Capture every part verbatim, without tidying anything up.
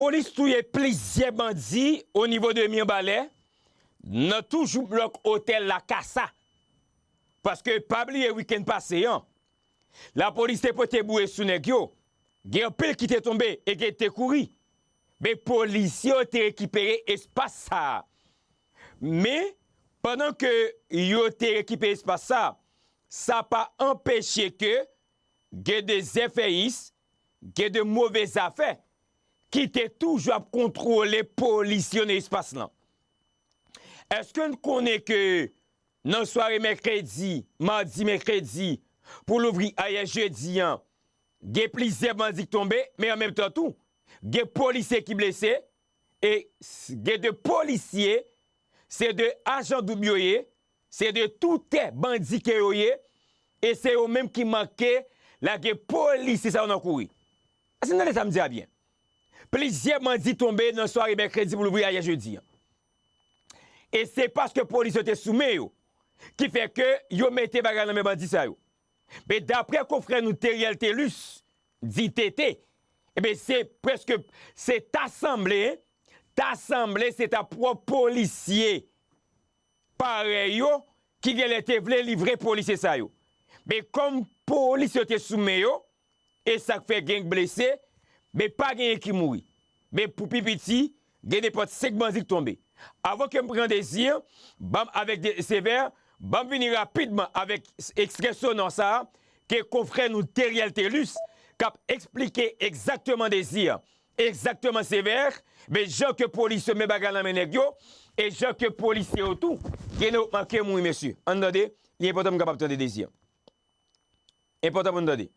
Lapolis touye plizyè bandi o nivo de Mibalè, nan tou joublòk otèl La Casa. Paske pa bliye wikenn pase an, lapolis te pote boure sou nèg yo. Gen anpil ki te tonbe e gen te kouri. Men polisye yo te rekipere espas sa a. Men, pandan ke yo te rekipere espas sa a, sa pa anpeche ke gen de zèfèyis, gen de move zafè ki te toujou ap kontwole polis yo nan espas lan. Èske n konnen ke nan sware mèkredi, madi, mèkredi, pou louvri ayè jedi an, gen plizyè bandi k tonbe, men an menm tan tou, gen polisye ki blese, e s- gen de polisye, se de ajan doub yo ye, se de toutè bandi ke yo ye, e se yo menm ki manke lage polisye sa yo nan kouri. Èske n tande sa m di a byen? Plizyè bandi tonbe nan sware mèkredi pou louvri ayè jedi an. E se paske polis yo te sou men yo, ki fè ke yo mete bagay nan men bandi sa yo. Men daprè konfrè nou Teriel Telus, di Tete, ebyen se prèske, se ta sanble, ta sanble se ta pwòp polisye parèy yo ki genlè te vle livre polisye sa yo. Men kòm polis yo te sou men yo, e sa k fè gen blese, men pa genyen ki mouri. Men pou pi piti, gen nenpòt senk bandi k tonbe. Avan ke m pran Dezi, ban m avèk de, Sevè, ban m vini rapidman avèk ekstrè sonò sa a, ke konfrè nou Teriel Telus k ap eksplike egzakteman Dezi, egzakteman Sevè, men jan ke polis yo met bagay nan men nèg yo, e jan ke polisye yo tou, gen yo manke mouri, mesye. Ann tande, li enpòtan pou n kapab tande Dezi. Enpòtan pou n tande.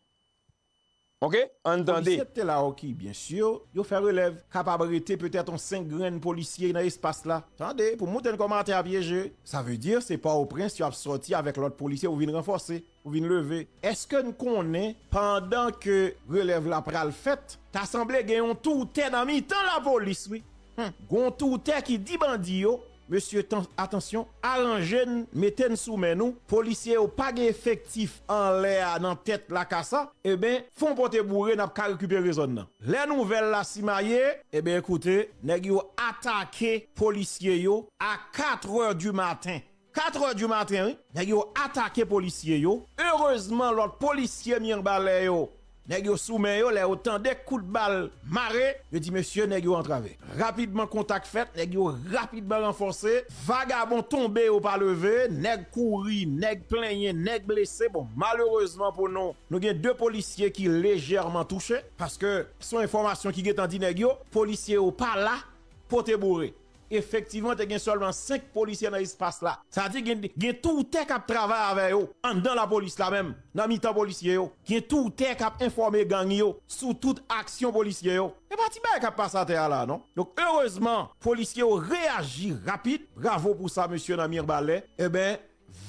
Oke? Ann tande. Polisye te la, oke, byen si, yo fè relèv, kapab rete petèt yon senk grenn polisye nan espas la. Tande, pou moute n kòmantè a pyeje. Sa vle di, se Pòtoprens, yo ap sòti avèk lòt polisye pou vin ranfòse, pou vin leve. Èske n konnen, pandan ke relèv la pral fèt, ta sanble gen yon toutè nan mitan lapolis, wi. Hmm. Gon toutè ki di bandi yo, mesye, tan- atansyon, aranje n, mete n sou men nou, polisye yo pa gen efektif anlè a nan tèt La Casa, eben, fon pote boure, n ap ka rekipere zòn nan. Lè nouvèl la simaye, eben, ekoute, nèg yo atake polisye yo a katrè di maten. Katrè di maten, wi. Nèg yo atake polisye yo. Erezman, lòt polisye Mibalè yo, nèg yo sou men yo, lè yo tande kout bal mare, yo di, mesye, nèg yo antrave. Rapidman, kontak fèt, nèg yo rapidman ranfòse. Vagabon tonbe, yo pa leve, nèg kouri, nèg plenyen, nèg blese. Bon, malerezman pou nou, nou gen de polisye ki lejèman touche, paske se yon enfòmasyon ki gentan di nèg yo, polisye yo pa la, pote boure. Efektivman, te gen sèlman senk polisye nan espas la. Sa di gen, gen toutè k ap travay avè yo anndan lapolis la menm, nan mitan polisye yo. Gen toutè k ap enfòme gang yo sou tout aksyon polisye yo. E pa ti bagay k ap pase atè a la, non. Donk, erezman, polisye yo reyaji rapid. Bravo pou sa, mesye nan Mibalè. Eben,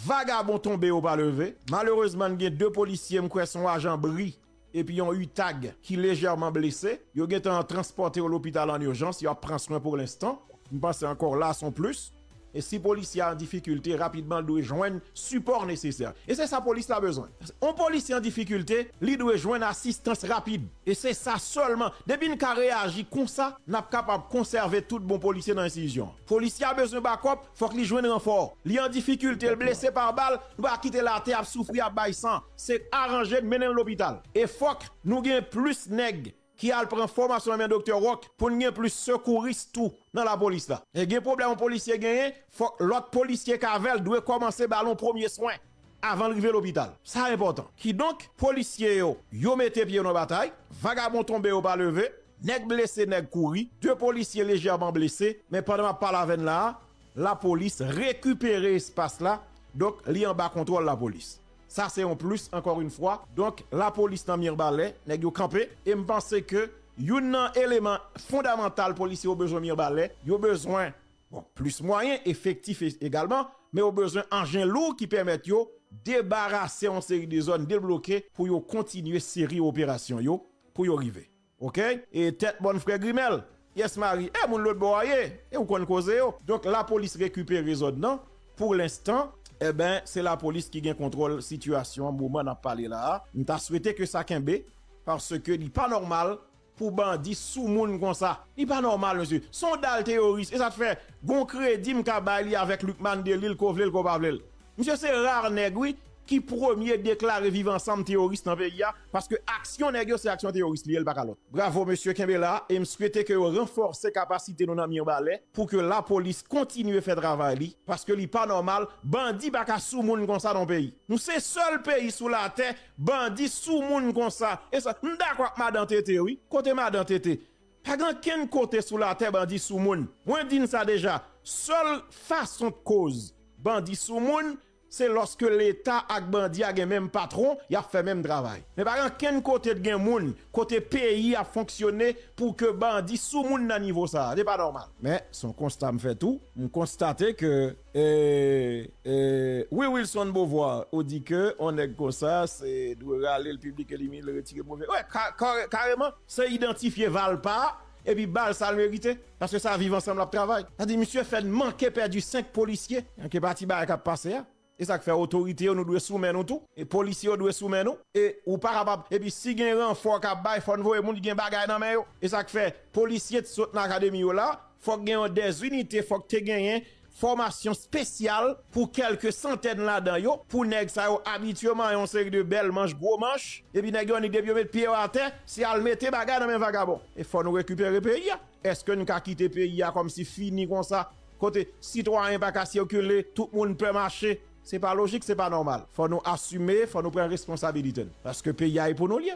vagabon tonbe, yo pa leve. Malerezman, n gen de polisye, m kwè se yon ajan bri epi yon utag ki lejèman blese. Yo gentan transpòte yo lopital an ijans, yo ap pran swen pou lenstan. M panse ankò la se yon plis. E si polisye a an difikilte, rapidman l dwe jwenn sipò nesesè. E se sa polis la bezwen. Yon polisye an difikilte, li dwe jwenn asistans rapid. E se sa sèlman. Depi n ka reyaji konsa, n ap kapab konsève tout bon polisye nan enstitisyon an. Polisye a bezwen bakòp, fòk li jwenn ranfò. Li an difikilte, l blese pa bal, nou pa kite l atè ap soufri, ap bay san. Se aranje n, mennen l lopital. E fòk nou gen plis nèg ki al pran fòmasyon nan men Doktè Rock pou n gen plis sekouris tou nan lapolis la. E gen pwoblèm yon polisye genyen, fòk lòt polisye k avè l dwe kòmanse ba l yon premye swen avan l rive lopital. Sa enpòtan. Kidonk, polisye yo, yo mete pye yo nan batay, vagabon tonbe, yo pa leve, nèg blese, nèg kouri, de polisye lejèman blese, men pandan m ap pale avè n la a, lapolis rekipere espas la, donk li anba kontwòl lapolis. Sa se yon plis, ankò yon fwa. Donk, lapolis nan Mibalè, nèg yo kanpe, e m panse ke youn nan eleman fondamantal polisye yo bezwen Mibalè, yo bezwen, bon, plis mwayen, efektif e- egalman, men yo bezwen anjen lou ki pèmèt yo debarase yon seri de zòn, debloke pou yo kontinye seri operasyon yo, pou yo rive. Oke? E tèt bòn frè Grimèl. Yès Mari, e moun lòt bò a ye, e ou konn koze yo. Donk, lapolis rekipere zòn nan. Pou lenstan, eben, se lapolis ki gen kontwòl sitiyasyon an moman n ap pale la a. M ta swete ke sa kenbe, paske li pa nòmal pou bandi sou moun konsa. Li pa nòmal, mesye. Se yon dal teyoris. E sa k fè, gon kredi m ka bay li avèk Lucmane Delille, ko vle l, ko pa vle l. Misye se ra nèg, wi, ki premye deklare Viv Ansanm teyoris nan peyi a, paske aksyon nèg yo se aksyon teyoris li ye, l pa ka lòt. Bravo, mesye, kenbe la, e m swete ke yo ranfòse kapasite nou nan Mibalè pou ke lapolis kontinye fè travay li, paske li pa nòmal, bandi pa ka sou moun konsa nan peyi. Nou se sèl peyi sou latè, bandi sou moun konsa. E sa, m dakò ak madan Tete, wi. Kote madan Tete? Pa gen ankenn kote sou latè bandi sou moun. Mwen di n sa deja, sèl fason k koz bandi sou moun, se lòske Leta ak bandi a gen menm patwon, y ap fè menm travay. Men pa gen ankenn kote t gen moun, kote peyi ap fonksyone pou ke bandi sou moun nan nivo sa a. Se pa nòmal. Men, se yon konsta m fè tou. M konstate ke, e, e, wi, Wilson Beauvoir, ou di ke yon nèg konsa, se dwe rale l piblik elimine l, retire move. Wè, ka, kare-, kareman, se idantifye valpa a, epi ba l sa l merite. Paske sa Viv Ansanm l ap travay. Sa di, misye fè n manke pèdi senk polisye. Ke pati bagay k ap pase a. E sa k fè otorite yo, nou dwe sou men nou tou. E polisye yo dwe sou men nou. E ou pa kapab, epi si gen ranfò k ap bay, fò n voye moun ki gen bagay nan men yo. E sa k fè polisye t sot nan akademi yo la, fòk gen yon dèzinite, fòk te genyen fòmasyon espesyal pou kèlke santèn ladan yo, pou nèg sa yo abitye manyen yon seri de bèl manch, gwo manch, epi nèg yo annik depi yo met pye yo atè, se al mete bagay nan men vagabon. E fò nou rekipere peyi a. Èske n ka kite peyi a kòmsi fini konsa? Kote sitwayen pa ka sikile, tout moun pè mache. Se pa lojik, se pa nòmal. Fò nou asime, fò nou pran responsabilite n. Paske peyi a e pou nou l ye.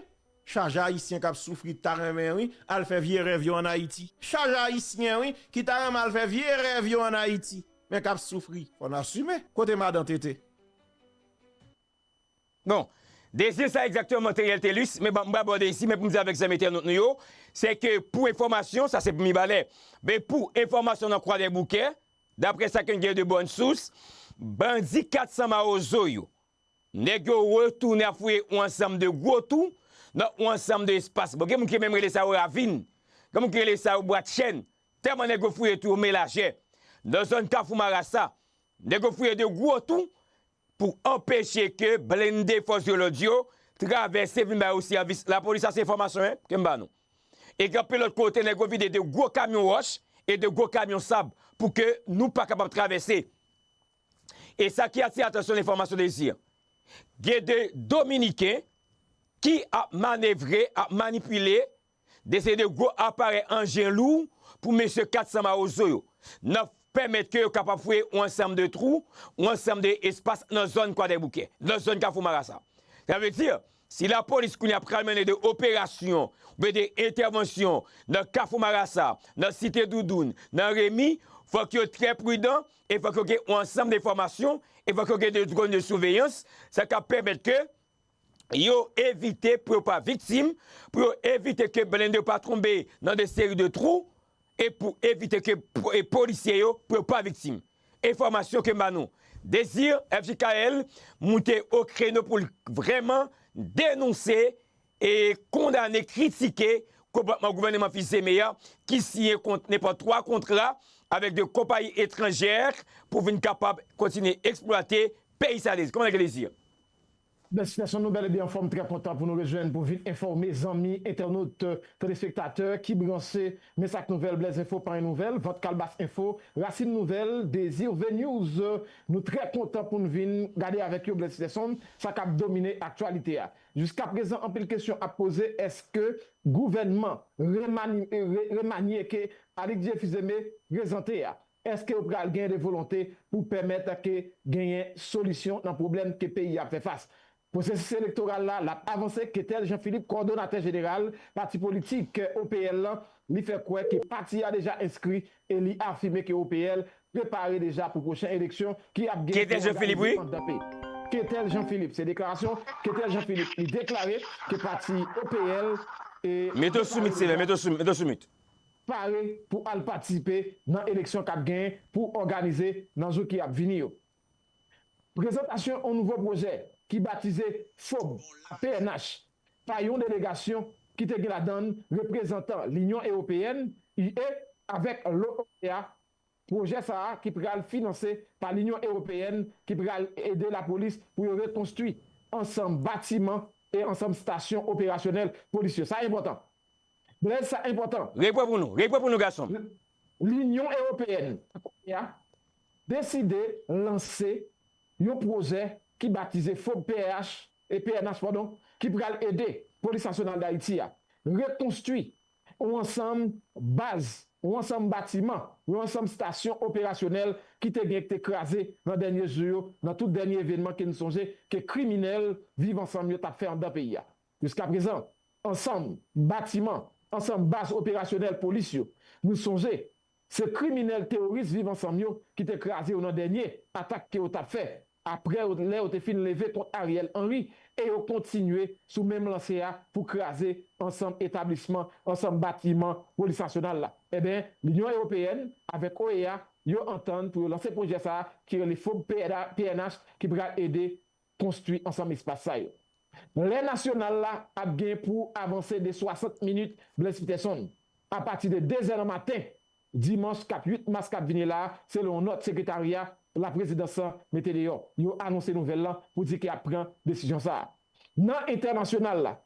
Chaje ayisyen k ap soufri ta renmen, wi, al fè vye rèv yo ann Ayiti. Chaje ayisyen, wi, ki ta renmen al fè vye rèv yo ann Ayiti, men k ap soufri. Fò n asime. Kote madan Tete? Bon, dezi sa egzakteman Teriel Thelus, men m pral abòde isi, men pou m di avèk zanmi entènot nou yo, se ke pou enfòmasyon, sa se pou Mibalè, men pou enfòmasyon nan Kwadèboukè, daprè sa ke n gen de bòn sous, bandi kat san Mawozo yo, nèg yo retounen ap fouye yon ansanm de gwo twou nan yon ansanm de espas. Bon, gen moun ki menm rele sa yo ravin, gen moun ki rele sa yo bwat chèn, tèlman nèg yo fouye twou yo melajè. Nan zòn Kafou Marasa, nèg yo fouye de gwo twou pou anpeche ke blende fòs de lòd yo travèse vin ba yo sèvis. Lapolis, sa se enfòmasyon, en, ke m ba nou. E gen anpil lòt kote, nèg yo vide de gwo kamyon wòch e de gwo kamyon sab pou ke nou pa kapab travèse. E sa ki atire atansyon enfòmasyon Dezi, gen de Dominiken ki ap manevre, ap manipile de seri de gwo aparèy anjen lou pou mesye kat san Mawozo yo, nan pèmèt ke yo kapab fouye yon ansanm de twou, yon ansanm de espas nan zòn Kwadèboukè, nan zòn Kafou Marasa. Sa vle di, si lapolis kounye a pral mennen de operasyon oubyen de entèvansyon nan Kafou Marasa, nan Site Doudoun, nan Remi, fòk yo trè pridan e fòk yo gen yon ansanm de fòmasyon e fòk yo gen de zòn de siveyans, sa k ap pèmèt ke yo evite pou yo pa viktim, pou yo evite ke blende yo pa tonbe nan de seri de twou, e pou evite ke po- e polisye yo pou yo pa viktim. Enfòmasyon ke m ba nou. Dezi, F J K L, moute o kreno pou l vrèman denonse e kondane, kritike konpòtman gouvènman Fils-Aimé a ki siyen kont nenpòt twa kontra avèk de konpayi etranjè pou vin kapab kontinye eksplwate peyi sa. Dezi, kòman nèg yo Dezi? Bèsifèson, nouvèl, ebyen, anfòm, trè kontan pou nou rejwenn pou vin enfòme zanmi, entènot, telespektatè ki branche Mesak Nouvèl, Blèz Enfo, Panye Nouvèl, Vant Kalbas Enfo, Rasin Nouvèl, Dezi V News. Nou trè kontan pou n vin gade avèk yo, Bèsifèson, sa k ap domine aktyalite a. Jiskaprezan, anpil kesyon ap poze, èske gouvènman remani- re- remanye ke Alix Dieu Fils-Aimé prezante a? Èske yo pral gen de volonte pou pèmèt ke genyen solisyon nan pwoblèm ke peyi a ap fè fas? Pwosesis elektoral la, l ap avanse. Ketel Jean Philippe, kowòdonatè jeneral pati politik O P L lan, li fè kwè ke pati a deja enskri e li afime ke O P L prepare deja pou pwochen eleksyon ki ap gen pou òganize anndan peyi. Ketel Jean Philippe, se deklarasyon Ketel Jean Philippe, li deklare ke pati O P L e Mete w sou mit, Silvè, mete w sou mit, mete w sou mit. Pare pou al patisipe nan eleksyon k ap genyen pou òganize nan jou ki ap vini yo. Prezantasyon yon nouvo pwojè ki batize FOB P N H pa yon delegasyon ki te gen ladan l reprezantan Linyon Ewopeyèn, U E, avèk L O A. Pwojè sa a ki pral finanse pa Linyon Ewopeyèn ki pral ede lapolis pou yo rekonstwi ansanm batiman e ansanm estasyon operasyonèl polis yo. Sa enpòtan. Blaise, sa enpòtan. Repran pou nou, repran pou nou, gason. L-, Linyon Ewopeyèn, deside lanse yon pwojè ki batize FOB P R H, e P N H, padon, ki pral ede Polis Nasyonal Dayiti a rekonstwi yon ansanm baz, yon ansanm batiman, yon ansanm stasyon operasyonèl ki te gen, ki te kraze nan dènye jou yo, nan tout dènye evènman ke n sonje ke kriminèl Viv Ansanm yo t ap fè anndan peyi a. Jiskaprezan, ansanm batiman, ansanm baz operasyonèl polis yo, nou sonje, se kriminèl teworis Viv Ansanm yo ki te kraze yo nan dènye atak ke yo t ap fè, apre yo, lè yo te fin leve kont Ariel Henry, e yo kontinye sou menm lanse a pou kraze ansanm etablisman, ansanm batiman Polis Nasyonal la. Ebyen, Linyon Ewopeyèn avèk O E A, yo antann pou yo lanse pwojè sa a ki rele FOB P N H, ki pral ede konstwi ansanm espas sa yo. Lè nasyonal la ap gen pou avanse de swasant minit, Blaise Peterson, apati de de zè nan maten, dimanch k ap uit mas k ap vini la, selon yon nòt sekretarya laprezidans lan mete deyò. Yo anonse nouvèl lan pou di ke y ap pran desizyon sa a. Nan entènasyonal la,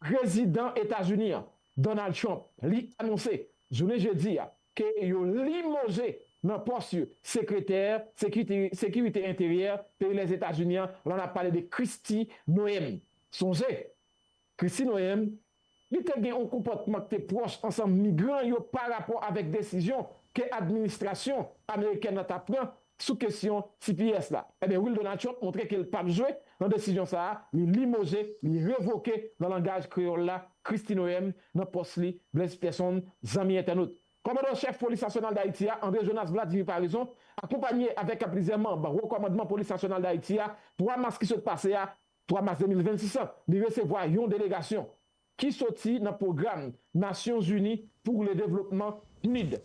prezidan Etazini an, Donald Trump, li anonse jounen jedi a ke yo limoje nan pòs yo sekretè sekirite, sekirite enteryè peyi Lèzetazini an, la n ap pale de Kristi Noem. Sonje, Kristi Noem, li te gen yon konpòtman ki te pwòch ansanm migran yo pa rapò avèk desizyon ke administrasyon amerikèn nan t ap pran sou kesyon C P S la. Ebyen, wi, Donald Trump montre ke l p ap jwe nan desizyon sa a, li limoje, li revoke nan langaj kreyòl la, Kristi Noem nan pòs li, Blaise Peterson, zanmi entènot. Kòmandan chèf Polis Nasyonal Dayiti a, André Jonas Vladimir Paraison, akonpanye avèk plizyè manm Wo Kòmandman Polis Nasyonal Dayiti a, twa mas ki sot pase a, twa mas de mil vennsis an, li resevwa yon delegasyon ki soti nan pwogram Nasyonzini pou le Devlopman, PNUD.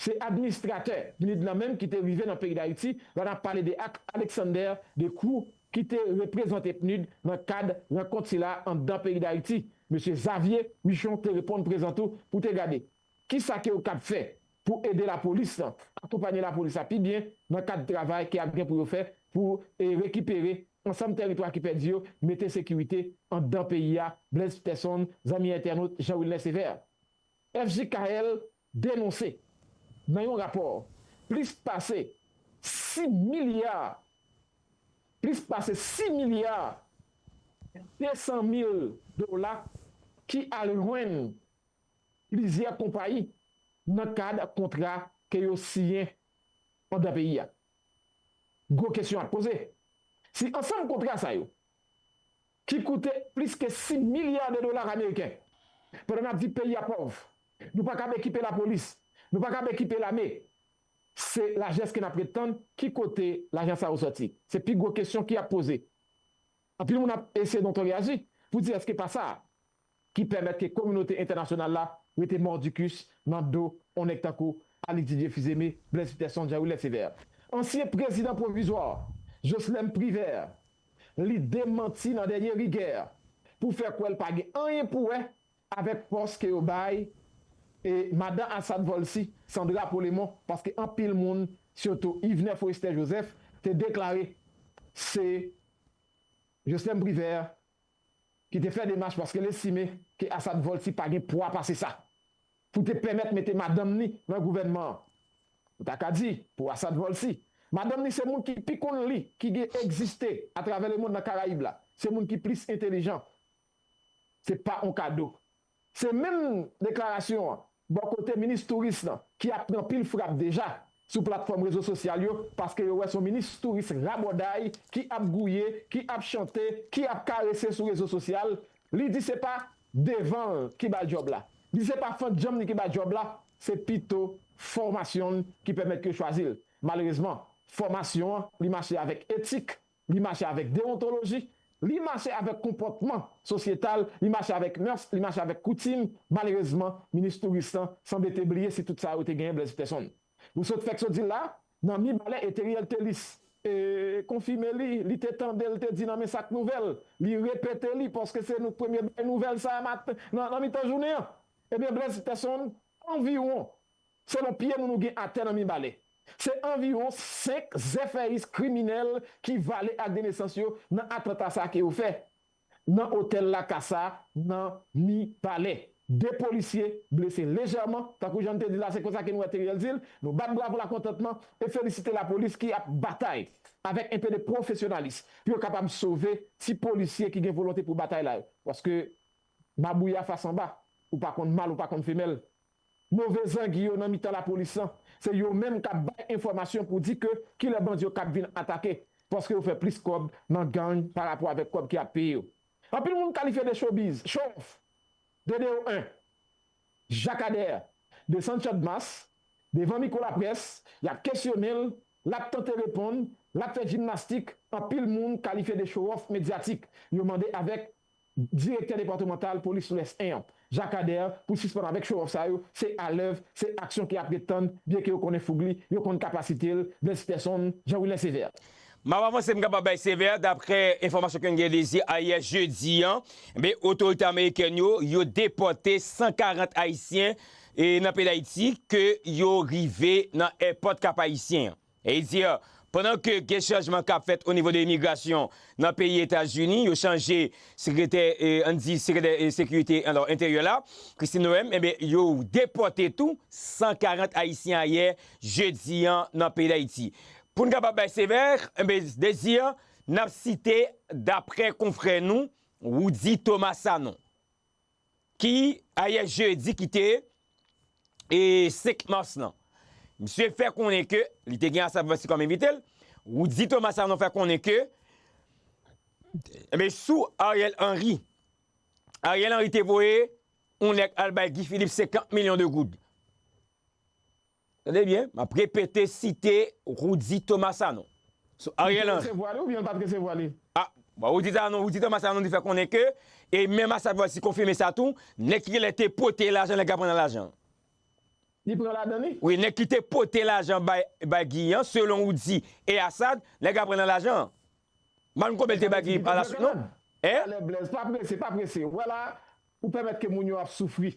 Se administratè PNUD lan menm ki te rive nan peyi Dayiti, la n ap pale de Ak-, Alexander De Croo, ki te reprezante PNUD nan kad rankont sila anndan peyi Dayiti. Mesye Xavier Michon te reponn prezan tou pou te gade kisa ke yo kab fè pou ede lapolis lan, akonpanye lapolis la pi byen nan kad travay ke ap gen pou yo fè pou, e, rekipere ansanm tèritwa ki pèdi yo, mete sekirite anndan peyi a, Blaise Peterson, zanmi entènot, Jean Wilner Sévère. F J K L denonse nan yon rapò plis pase sis milya, plis pase sis milya de san mil dola ki al jwenn plizyè konpayi nan kad kontra ke yo siyen anndan peyi a. Gwo kesyon ap poze. Si ansanm kontra sa yo, ki koute plis ke sis milya de dola ameriken, pandan n ap di peyi a pòv, nou pa kab ekipe lapolis, nou pa kab ekipe lame, se lajès ke n ap ret tann, ki kote lajan sa yo sòti? Se pi gwo kesyon ki ap poze. Anpil moun ap eseye donk reyaji pou di èske pa sa ki pèmèt ke kominote entènasyonal la rete mòdikis nan do yon nèg tankou Alix Didier Fils-Aimé, Blaise Peterson, Jean Wilner Sévère. Ansyen prezidan pwovizwa, Jocelerme Privert, li demanti nan dènye rigè pou fè kwè l pa gen anyen pou wè avèk pòs ke yo bay e madan Assad Volcy, Sandra Polemon, paske anpil moun, sitou Yvenè Forester Joseph, te deklare se Jocelerme Privert ki te fè demach paske l estime ke Assad Volcy pa gen pwa pase sa pou te pèmèt mete madanm ni nan gouvènman an. Ou ta ka di, pou Assad Volcy, madanm ni se moun ki pi konn li, ki gen egziste atravè lemonn nan Karayib la. Se moun ki plis entelijan. Se pa yon kado. Se menm deklarasyon an bò kote minis touris lan ki ap pran pil frap deja sou platfòm rezo sosyal yo, paske yo wè se yon minis touris rabòday ki ap gouye, ki ap chante, ki ap karese sou rezo sosyal. Li di se pa devan l ki ba l djòb la. Li di se pa fannjanm li ki ba l djòb la, se pito fòmasyon l ki pèmèt ke yo chwazi l. Malerezman, fòmasyon an, li mache avèk etik, li mache avèk dewontoloji, li mache avèk konpòtman sosyetal, li mache avèk mœurs, li mache avèk koutim. Malerezman, minis touris lan sanble te bliye si tout sa yo te genyen Blaise Peterson. Nou sot fèk sot di l la, nan Mibalè e Theriel Thélis, e, konfime li, li te tande l te di nan men sa k nouvèl, li repete li, paske se nou k premye bay nouvèl sa a mat-, nan, nan mitan jounen an. Ebyen, Blaise Peterson, anviwon, selon pye nou, nou gen atè nan Mibalè, se anviwon senk zèfèyis kriminèl ki vale ak de nesans yo nan atanta sa ke yo fè nan otèl Lakasa nan Mibalè. De polisye blese lejèman, tankou jan n te di la, se konsa ke nou wè Teriel di l, nou bat bravo lakontantman e felisite lapolis ki ap batay avèk enpe de pwofesyonalis pou yo kapab sove ti polisye ki gen volonte pou batay la yo. Paske mabouya fas anba, ou pa konn mal, ou pa konn femèl. Move zangi yo nan mitan lapolis lan, se yo menm k ap bay enfòmasyon pou di ke kilè bandi yo k ap vin atake, paske yo fè plis kòb nan gang pa rapò avèk kòb ki ap peye yo. Anpil moun kalifye de showbiz, show off. De de yo en. Jacques Ader desann Channmas devan mikwo laprès, y ap kesyone l, l ap tante reponn, l ap fè jimnastik, anpil moun kalifye de show off medyatik. Yo mande avèk direktè depatmantal polis Lwès en an, Jacques Ader, pou sispann avèk show off sa yo, se alèv, se aksyon ki ap ret tann, byenke yo konnen foug li, yo konn kapasite l, Blaise Peterson, Jean Wilner Sévère. M ap avanse, m kapab bay Sévère, daprè enfòmasyon ke n gen dezi ayè jedi an, enben, otorite amerikèn yo, yo depòte san karant Ayisyen e nan peyi Dayiti ke yo rive nan èpòt Kap Ayisyen an. E li di, pandan ke gen chanjman k ap fèt o nivo de imigrasyon nan peyi Etazini, yo chanje sekretè, eh, ann di sekretè, eh, sekirite, alò, enteryè la, Christine Noem, enben, yo depòte tou san karant Ayisyen ayè jedi an nan peyi Dayiti. Pou n kapab bay Sévère, enben, Désir, n ap site daprè konfrè nou, Roudy Thomas Sanon, ki ayè jedi ki te e senk mas lan. Misye fè konnen ke li te gen Assad Volcy kòm envite l. Roudy Thomas Sanon fè konnen ke, enben, sou Ariel Henry, Ariel Henry te voye yon nèg al bay Guy Philippe senkant milyon de goud. Tande byen, m ap repete, site Roudy Thomas Sanon. Sou Ariel Henry. Li te resevwa li oubyen l pa t resevwa li? Ah, bon, Roudy Sanon, Roudy Thomas Sanon te fè konnen ke, e menm Assad Volcy konfime sa tou, nèg ki genlè te pote lajan, nèg la pran nan lajan. Li pran ladan li? Wi, nèg ki te pote lajan bay, bay Guy an, selon Roudy e Assad, nèg la pran nan lajan. M pa konn konbyen l te bay Guy pa la swit non. Hein? Talè Blaise, pa prese, pa prese. Ou wè la, ou pèmèt ke moun yo ap soufri.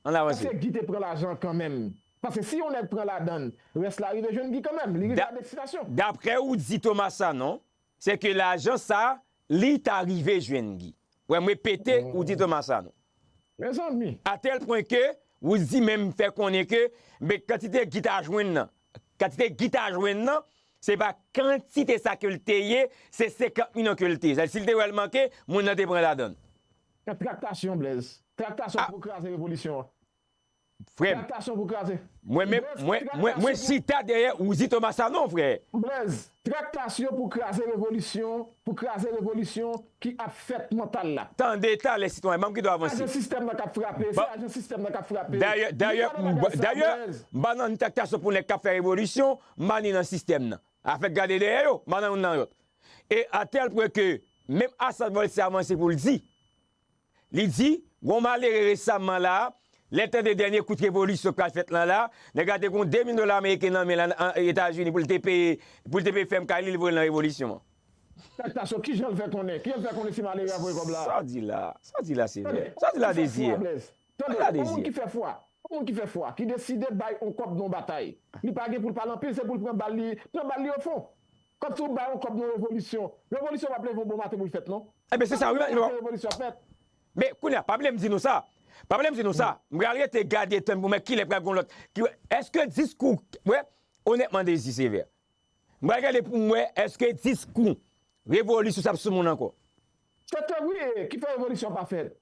Ann avanse. Èske Guy te pran lajan kanmenm? Paske si yon nèg pran ladan l, rès la rive jwenn Guy kanmenm. Li rive a destinasyon. Daprè Roudy Thomas Sanon, se ke lajan sa, li ta rive jwenn Guy. Wè, m repete Roudy Thomas Sanon. Mezanmi. A tèl pwen ke Roudy menm fè konnen ke, men kantite Guy ta jwenn nan, kantite Guy ta jwenn nan, se pa kantite sa ke l te ye, se senkant milyon ke l te ye. Sa, si l te wè l manke, moun nan te pran ladan l. Traktasyon, Blaise. Traktasyon pou kraze revolisyon an. Frè m, traktasyon pou kraze. Mwen menm, mwen, mwen, mwen chita dèyè Roudy Thomas Sanon, frè. Blaise, traktasyon pou kraze revolisyon, pou kraze revolisyon ki ap fèt nan tal la. Tande talè, sitwayen, ban m kite w avanse. Ajan sistèm nan k ap frape, se ajan sistèm nan k ap frape. Dayè, dayè, dayè, m pa nan ni traktasyon pou nèg k ap fè revolisyon, m pa ni nan sistèm nan. Afè gade dèyè yo, m pa nan youn nan lòt. E a tèl pwen ke menm Assad Volcy avanse pou l di, li di, gon malere resaman la, lè tande dènye kout revolisyon k pral fèt lan la, nèg la te gon de mil dola ameriken nan men l an, an Etazini pou l te peye, pou l te peye fèm kay li, li voye l nan revolisyon an. Traktasyon, kijan l fè konnen? Kijan l fè konnen si malere a voye kòb la? Sa w di la? Sa w di la, Sévère? Sa w di la, Désir? Tande, yon moun ki fè fwa, yon moun ki fè fwa, ki deside bay yon kòb nan yon batay, li pa gen pou l pale anpil, se pou l pran bal li, pran bal li ofon. Kòm si w bay yon kòb nan yon revolisyon, revolisyon p ap leve yon bon maten pou l fèt, non. Enben, se sa, wi, men, revolisyon ap fèt. Men, kounye a, pa bliye m di nou sa. Pa bliye m di nou sa. M pral rete gade tann pou m wè kilè pral gen lòt. Ki, èske diskou, wè, onètman, Désir Sévère, m pral gade pou m wè èske diskou revolisyon sa ap sou moun ankò. Se te wi, ki fè revolisyon pa fèt.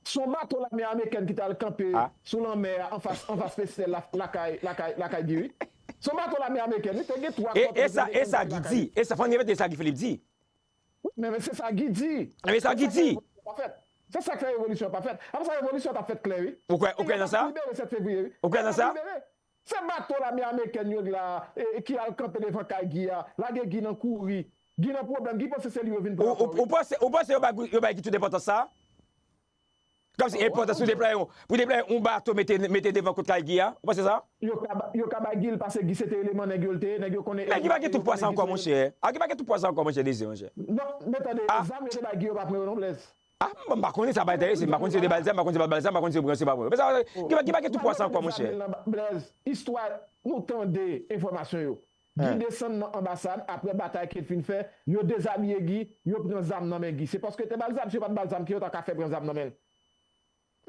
Se yon bato lame amerikèn ki t al kanpe sou lanmè a anfas, anfas festè la, lakay, lakay, lakay Guy, wi. Se yon bato lame amerikèn, wi, te gen twa kòtèl. E, e sa, e sa Guy di, e sa, fò n repete sa Guy Philippe di. Wi, men, men se sa Guy di. Men sa Guy di. Se sa k fè revolisyon pa fèt. Apre sa, revolisyon t ap fèt klè, wi. Ou kwè, ou kwè nan sa? Libere sèt fevriye, wi. Ou kwè nan sa? Se bato lame amerikèn yo la, e, e ki al kanpe devan kay Guy a, lage Guy nan kouri. Guy nan pwoblèm, Guy panse se li yo vin pran ankò, wi. Ou panse, ou panse yo bay, yo bay Guy tout enpòtans sa? Kòmsi enpòtans pou deplwaye, pou deplwaye yon bato mete, mete devan kot kay Guy a? Ou panse sa? Yo ka ba, yo ka bay Guy l paske Guy se te eleman nèg yo l te ye, nèg yo konnen. Men Guy pa gen tout pwa sa ankò, monchè. A, Guy pa gen tout pwa sa ankò, monchè Désir, monchè. Non, men tande, zam yo te bay Guy yo pa pran yo non, Blaise. Ah, m, m pa konnen sa pa enterese m. M pa konnen si yo te ba l zam, m pa konnen si yo pa ba l zam, m pa konnen si yo pran, si yo pa pran. Men sa, Guy pa, Guy pa gen tout pwa sa ankò, monchè. Blaise, istwa, nou tande enfòmasyon yo. Guy desann nan anbasad, apre batay ke l fin fè, yo dezabiye Guy, yo pran zam nan men Guy. Se paske yo te ba l zam, si yo pa t ba l zam, ki yo ta ka fè pran zam nan men l?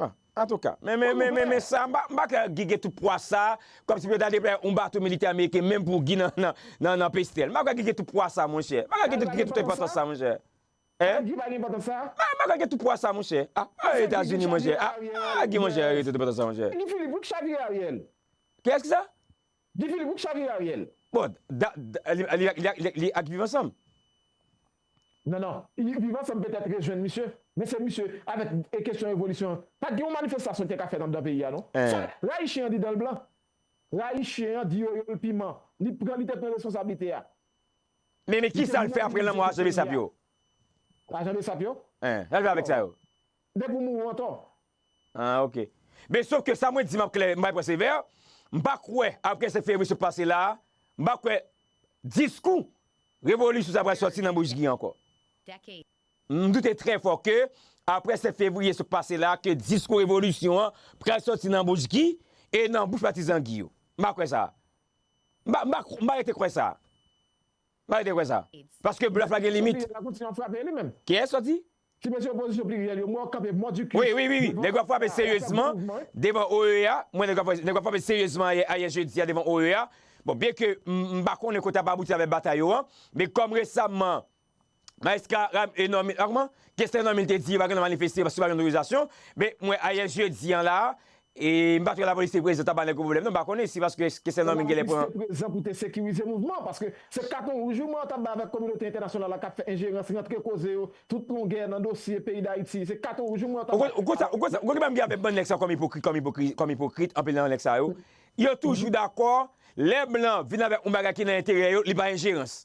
Ah. Antouka, men, men, men, men, men sa, m pa, m pa kwè Guy gen tout pwa sa, kòmsi pou yo ta deplwaye yon bato militè ameriken menm pou Guy nan, nan, nan, nan Pestèl. M pa kwè Guy gen tout pwa sa, monchè. M pa kwè Guy gen tout, gen tout enpòtans sa, monchè. Hein? Guy pa gen enpòtans sa? Ah, m pa kwè gen tout pwa sa, monchè. Ah, ah, Etazini, monchè. Ah, ah, Guy, monchè, gen tout enpòtans sa, monchè. Guy Philippe, wi k chavire Ariel. Kiyès ki sa? Guy Philippe, wi k chavire Ariel. Bon, da, da, li, li, li, li, li ak Viv Ansanm. Non, non. Viv Ansanm petèt rejwenn misye, men se misye avèk e kesyon revolisyon an. Pa t gen yon manifestasyon ki te ka fèt anndan peyi a, non. Sa, rayi chen an di dan l blan. Rayi chen an di yo, yo l piman. Li pran, li te pran responsablite a. Men, men ki sa l fè apre lanmò ajan Besap yo? Ajan Besap yo? Hein, sa l fè avèk sa yo? Depi w mouri w antò. Ah, ok. Men sof ke sa mwen di m ap klè, m bay pran Sevè, m pa kwè apre sèt fevriye sot pase la a, m pa kwè diskou revolisyon sa pral sòti nan bouch Guy ankò. M doute trè fò ke apre sèt fevriye sot pase la a, ke diskou revolisyon an pral sòti nan bouch Guy e nan bouch patizan Guy yo. M pa kwè sa. M pa, m pa, m pa rete kwè sa. M pa rete kwè sa. Paske blòf la gen limit. Peyi a kontinye ap frape li menm. Kiyès w di? Ti mesye opozisyon pliryèl yo, mwen w ap kanpe mòdikis. Wi, wi, wi, wi. Nèg yo ap frape seryezman devan O E A. Mwen, nèg yo ap frape, nèg yo ap frape seryezman ayè, ayè jedi a devan O E A. Bon, byenke m, m pa konnen kote ap abouti avèk batay yo an, men kòm resaman, Majistra Ram-, e, Normil, a, kòman? Kestè Normil te di yo pa gen dwa manifeste paske pa gen otorizasyon. Men, mwen, ayè jedi an la, e, m pa twè lapolis te prezan, t ap ba nèg yo pwoblèm, non, m pa konnen si paske Kestè Normil genlè pran. Lapolis te prezan pou te sekirize mouvman an, paske se katon wouj wi mwen t ap bay avèk kominote entènasyonal la k ap fè enjerans, rantre koze yo, tout longè nan dosye peyi Dayiti. Se katon wouj wi mwen t ap bay. Ou konn, ou konn sa, ou konn sa, ou konn ki bagay m gen avèk bann nèg sa kòm ipokrit, kòm ipokrit, kòm ipokrit, anpil nan nèg sa yo. Yo toujou dakò, lè blan vin avèk yon bagay ki nan enterè yo, li pa enjerans.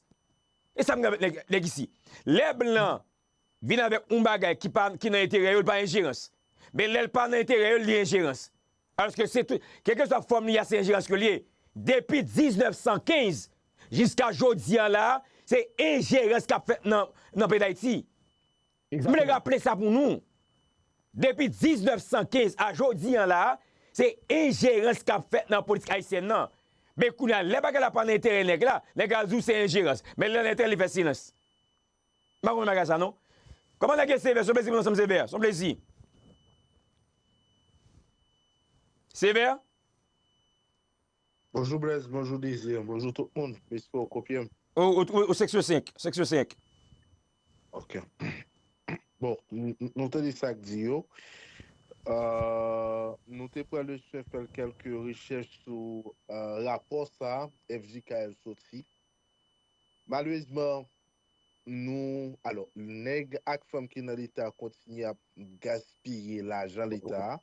E sa m gen avèk nèg, nèg isi. Lè blan vin avèk yon bagay ki pa, ki nan enterè yo, li pa enjerans. Men lè l pa nan enterè yo, li enjerans. Alòske se tou, kèlkeswa fòm li a, se enjerans ke li ye. Depi diznèf san kenz jiska jodi an la, se enjerans k ap fèt nan, nan peyi Dayiti. M vle raple sa pou nou. Depi diznèf san kenz a jodi an la, se enjerans k ap fèt nan politik ayisyèn nan. Men kounye a, lè bagay la pa nan enterè nèg la, nèg la di w se enjerans. Men lè l nan enterè, li fè silans. M pa konprann bagay sa non. Kòman nèg yo Sevè? Se yon plezi pou nou ansanm Sevè. Se yon plezi. Sevè? Bonjou Blaise, bonjou Désir, bonjou tout moun. M espere w konprann. Ou, ou, ou, ou seksyon senk, seksyon senk. Ok. Bon, n-, n-, nou tande sa k di yo. Euh, nou te pran le swen fè kèlke rechèch sou, euh, rapò sa F J K L soti. Malerezman, nou, alò, nèg ak fanm ki nan Leta kontinye ap gaspiye lajan Leta a.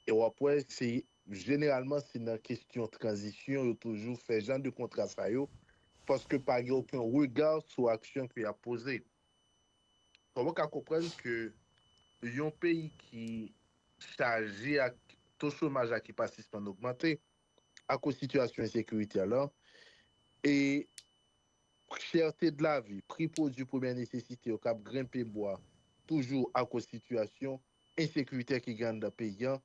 E w ap wè, se jeneralman, se nan kesyon tranzisyon yo toujou fè jan de kontra sa yo, paske pa gen okenn rega sou aksyon ke y ap poze. Kòman w ka konprann ke yon peyi ki chaje ak to chomaj la ki pa sispann ogmante akoz sitiyasyon ensekiritè la, e chète de la vi, pri pwodui premyè nesesite yo k ap grenpe bwa toujou akoz sitiyasyon ensekiritè ki gen anndan peyi a,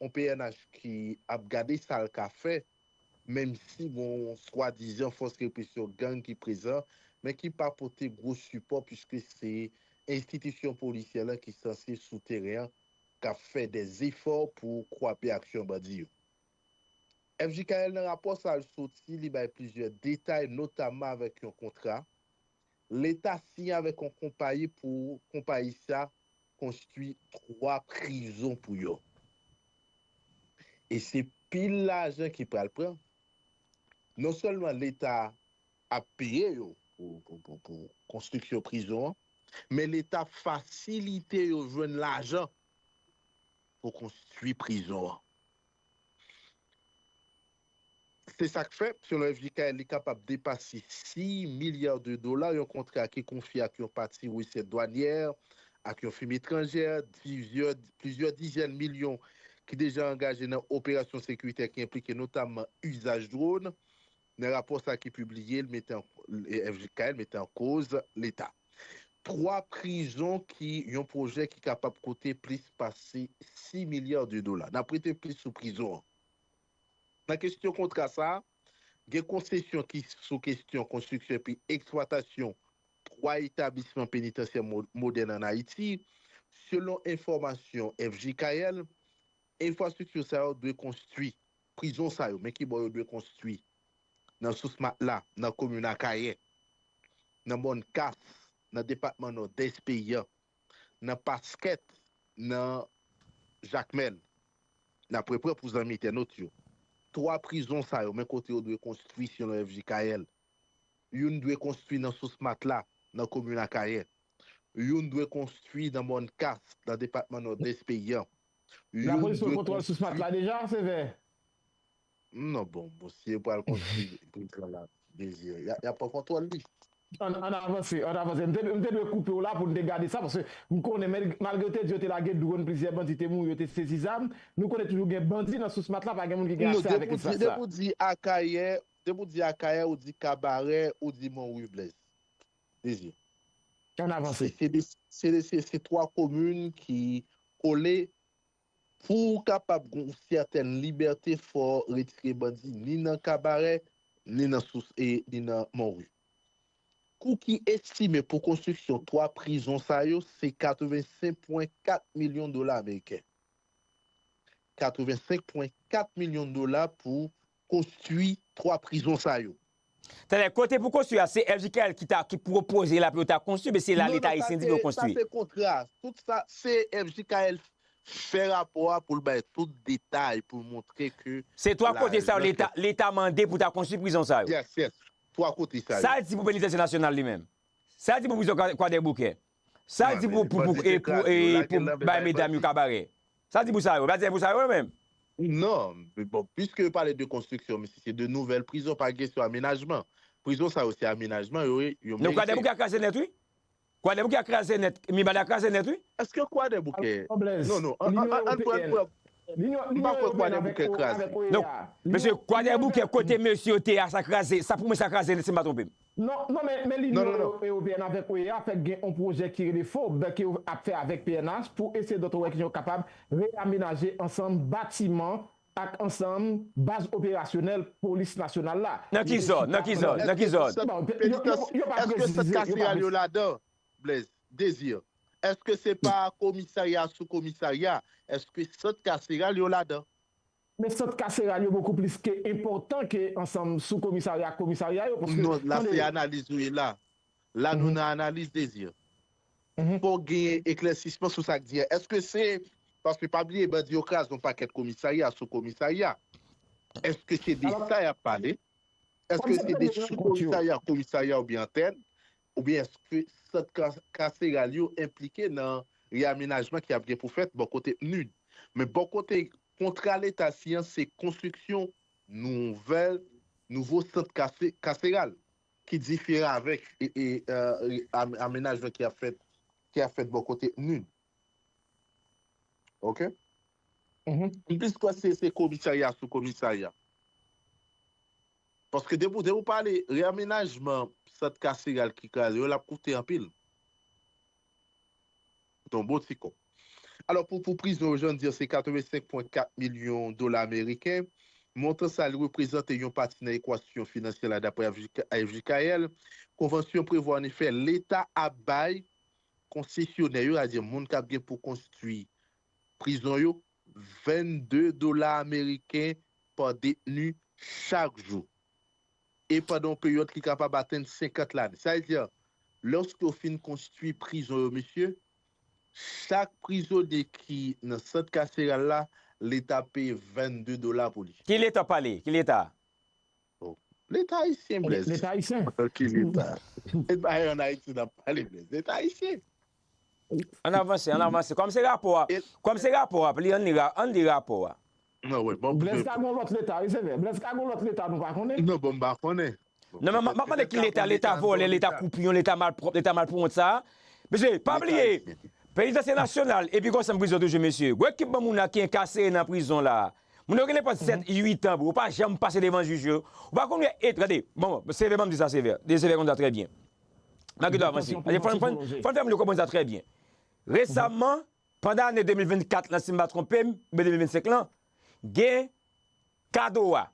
yon P N H ki ap gade sa l ka fè, menm si gon swadizan fòs represyon gang ki prezan, men ki pa pote gwo sipò, piske se enstitisyon polisyè lan ki sanse sou teren an, k ap fè dèzefò pou kwape aksyon bandi yo. F J K L nan rapò sa l soti, li bay plizyè detay, notamman avèk yon kontra Leta siyen avèk yon konpayi pou konpayi sa konstwi twa prizon pou yo. E se pil lajan ki pral pran. Non sèlman Leta ap peye yo pou, pou, pou, pou konstriksyon prizon an, men Leta ap fasilite yo jwenn lajan pou konstwi prizon an. Se sa k fè, selon F J K L, li kapab depase sis milya de dola, yon kontra ki konfye ak yon pati resèt dwanyè, ak yon fim etranjè, plizyè, plizyè dizèn milyon ki deja angaje nan operasyon sekiritè ki enplike notamman izaj dwòn. Nan rapò sa ki pibliye, l mete an, F J K L mete an koz Leta. Twa prizon ki yon pwojè ki kapab koute plis pase sis milya de dola. N ap rete plis sou prizon an. Nan kesyon kontra sa a, gen konsesyon ki sou kesyon konstriksyon epi eksplwatasyon twa etablisman penitansye mo-, modèn ann Ayiti. Selon enfòmasyon F J K L, Enfrastrikti sa yo dwe konstwi. Prizon sa yo, men ki bò yo dwe konstwi. Nan Sous Matla, nan komin Akayè, nan Mòn Kas, nan depatman Nòdès peyi a, nan Paskèt, nan Jakmèl. N ap reprè pou zanmi entènot yo. Twa prizon sa yo, men kote yo dwe konstwi selon F J K L. Youn dwe konstwi nan Sous Matla, nan komin Akayè. Youn dwe konstwi nan Mòn Kas, nan depatman Nòdès peyi a. Youn Lapolis pran dwe kontwòl Sous konstwi Matla deja, Sevè? Non, bon, bon, si yo pral konstwi prizon la, Dezi, y a, y a pran kontwòl li. Ann, ann avanse, ann avanse. M te, m te dwe koupe w la pou n te gade sa, paske m konnen, men, malgre yo te di yo te lage dwòn, plizyè bandi te mouri, yo te sezi zam, nou konnen toujou gen bandi nan Sous Matla, pa gen moun ki gen Non, aksè avèk depi w di, espas la. Depi w di Akayè, depi w di Akayè, ou di Kabarè, ou di Mòn Wi Blèz. Dezi. Ann avanse. Se, se de, se de, se, se twa komin ki kole. Pou w kapab gen yon sètèn libète, fò w retire bandi ni nan Kabarè, ni nan Sous, e, ni nan Mòn Wi. Kou ki estime pou konstriksyon twa prizon sa yo, se katrevensenk pwen kat milyon dola ameriken. Katrevensenk pwen kat milyon dola pou konstwi twa prizon sa yo. Tande, kote pou konstwi a, se F J K L ki ta, ki pwopoze la pou yo ta konstwi, men se la Leta ayisyen di pou yo konstwi. Non, non, sa se, sa se kontra. Tout sa, se F J K L fè rapò a pou l bay tout detay, pou l montre ke Se twa kote sa yo, Leta, Leta mande pou ta konstwi prizon sa yo. Yes, yes. Twa kote sa yo. Sa l di pou Penitansye Nasyonal li menm? Sa l di pou prizon Kwa-, Kwadèboukè? Sa l di pou, pou, pou, e pou, e pou bay medam yo Kabarè? Sa l di pou sa yo? Sa l di pou sa yo menm? Non, men bon, piske yo pale de konstriksyon, men si se de nouvèl prizon, pa gen kesyon amenajman. Prizon sa yo, se amenajman yo, yo merite. Non, Kwadèboukè a kraze nèt, wi. Kwadèboukè a kraze nèt. Mibalè a kraze nèt, wi. Èske Kwadèboukè? Non, non, an, an, an, an pran, m pa kwè Kwadèboukè kraze. Non, mesye, Kwadèboukè, kote mesye yo te a, sa kraze. Sa pou mwen, sa kraze nèt, si m pa twonpe m. Non, non, men, men Linyon Ewopeyèn avèk O E A fèk gen yon pwojè ki rele FOB ke yo ap fè avèk P N H pou eseye dòt wè kijan yo kapab reyamenaje ansanm batiman ak ansanm baz operasyonèl polis nasyonal la. Nan ki zòn? Nan ki zòn? Nan ki zòn? Èske sant kaseral yo ladan, Blaise? Désir. Èske se pa komisarya sou komisarya? Èske sant kaseral yo ladan? Men sant kaseral yo bokou plis ke enpòtan ke ansanm sou komisarya ak komisarya yo, paske, non, la se analiz ou ye la. La nou nan analiz, Désir. Fò genyen eklèsisman sou sa k di a. Èske se, paske pa bliye, bandi yo kraze yon pakèt komisarya sou komisarya. Èske se de sa y ap pale? Èske se de sou komisarya, komisarya oubyen antèn? Oubyen èske sant ka-, kaseral yo enplike nan reyamenajman ki ap gen pou fèt bò kote PNUD? Men bò kote kontra Leta siyen, se konstriksyon nouvèl, nouvo sant kase-, kaseral ki diferan avèk, e, e, e, am-, amenajman ki ap fèt, ki ap fèt bò kote PNUD. Oke? M plis kwè se, se komisarya sou komisarya. Paske depi w, depi w pale reyamenajman sant kaseral ki kraze yo, l ap koute anpil. Koute yon bon ti kòb. Alò, pou, pou prizon yo, jan di a, se katrevensenk pwen kat milyon dola ameriken. Montan sa a, li reprezante yon pati nan ekwasyon finansyè la, daprè F J K, F J K L. Konvansyon prevwa, anefè, Leta ap bay konsesyonè yo, sètadi moun k ap gen pou konstwi prizon yo, vennde dola ameriken pa detni chak jou. E pandan yon peryòd ki kapab atenn senkant lane. Sa vle di, lòske yo fin konstwi prizon yo, mesye, chak prizonye ki nan sant kaseral la, Leta peye vennde dola pou li. Ki Leta pale? Ki Leta? Oh. Leta ayisyen, Blaise. Leta ayisyen. Ki Leta? E pa ann Ayiti n ap pale, Blaise. Leta ayisyen. Ann avanse, ann avanse. Kòm se rapò a, kòm se rapò a, li, ann li ra-, ann li rapò a. Non, wi, bon, Blaise ka gon lòt Leta, wi, se vre. Blaise ka gon lòt Leta, nou pa konnen. Non, bon, m pa konnen. Non, men m ap mande ki Leta, Leta vòlè, Leta koupiyon, Leta malpwòp, Leta malpouwont sa a. Mesye, pa bliye, Penitansye Nasyonal, epi konsa m prizon toujou, mesye. Gwo ekip granmoun nan ki enkasere nan prizon la. Moun yo gen nenpòt sèt, uit an, bro. Ou pa janm pase devan jij yo. Ou pa konn wè, e, tande, bon, Sevè, ban m di sa, Sevè. De Sevè konn sa trè byen. Malgre nou avanse. Fò n, fò n, fò n fè moun yo konprann sa trè byen. Resaman, pandan ane de mil vennkat lan, si m pa twonpe m, oubyen de mil vennsenk lan, gen Kadoa,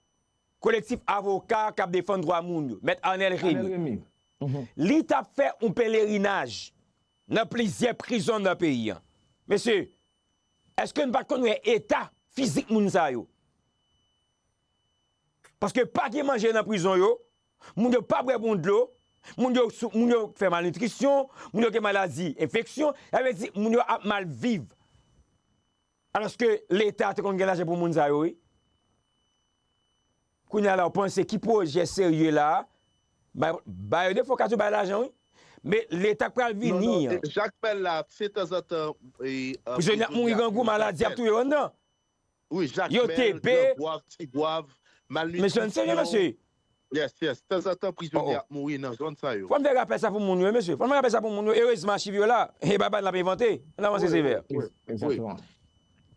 Kolektif Avoka k ap Defann Dwa Moun yo, Mèt Arnel Remy. Li t ap fè yon pelerinaj nan plizyè prizon nan peyi a. Mesye, èske n pa t konn wè eta fizik moun sa yo. Paske pa gen manje nan prizon yo, moun yo pa bwè bon dlo, moun yo, sou- moun yo fè malnitrisyon, moun yo gen maladi enfeksyon, sa vle di moun yo ap mal viv. Alòske Leta te konn gen lajan pou moun sa yo, wi. Kounye a la, w panse ki pwojè serye la? Ba, ba yo defo ka tou bay lajan, wi. Men Leta k pral vini an. Jakmèl la, se tanzantan. Prizonye ap mouri grangou, maladi ap touye yo anndan. Wi, Jakmèl, Grangwav, Tigwav, malnitrisyon. Mesye, n serye, mesye. Yes, yes. Tanzantan, prizonye ap mouri nan zòn sa yo. Fò n fè rapèl sa pou moun yo, mesye. Fò n fè rapèl sa pou moun yo. Erezman, achiv yo la. E pa bal n ap envante. N avanse, Sevè. Egzakteman.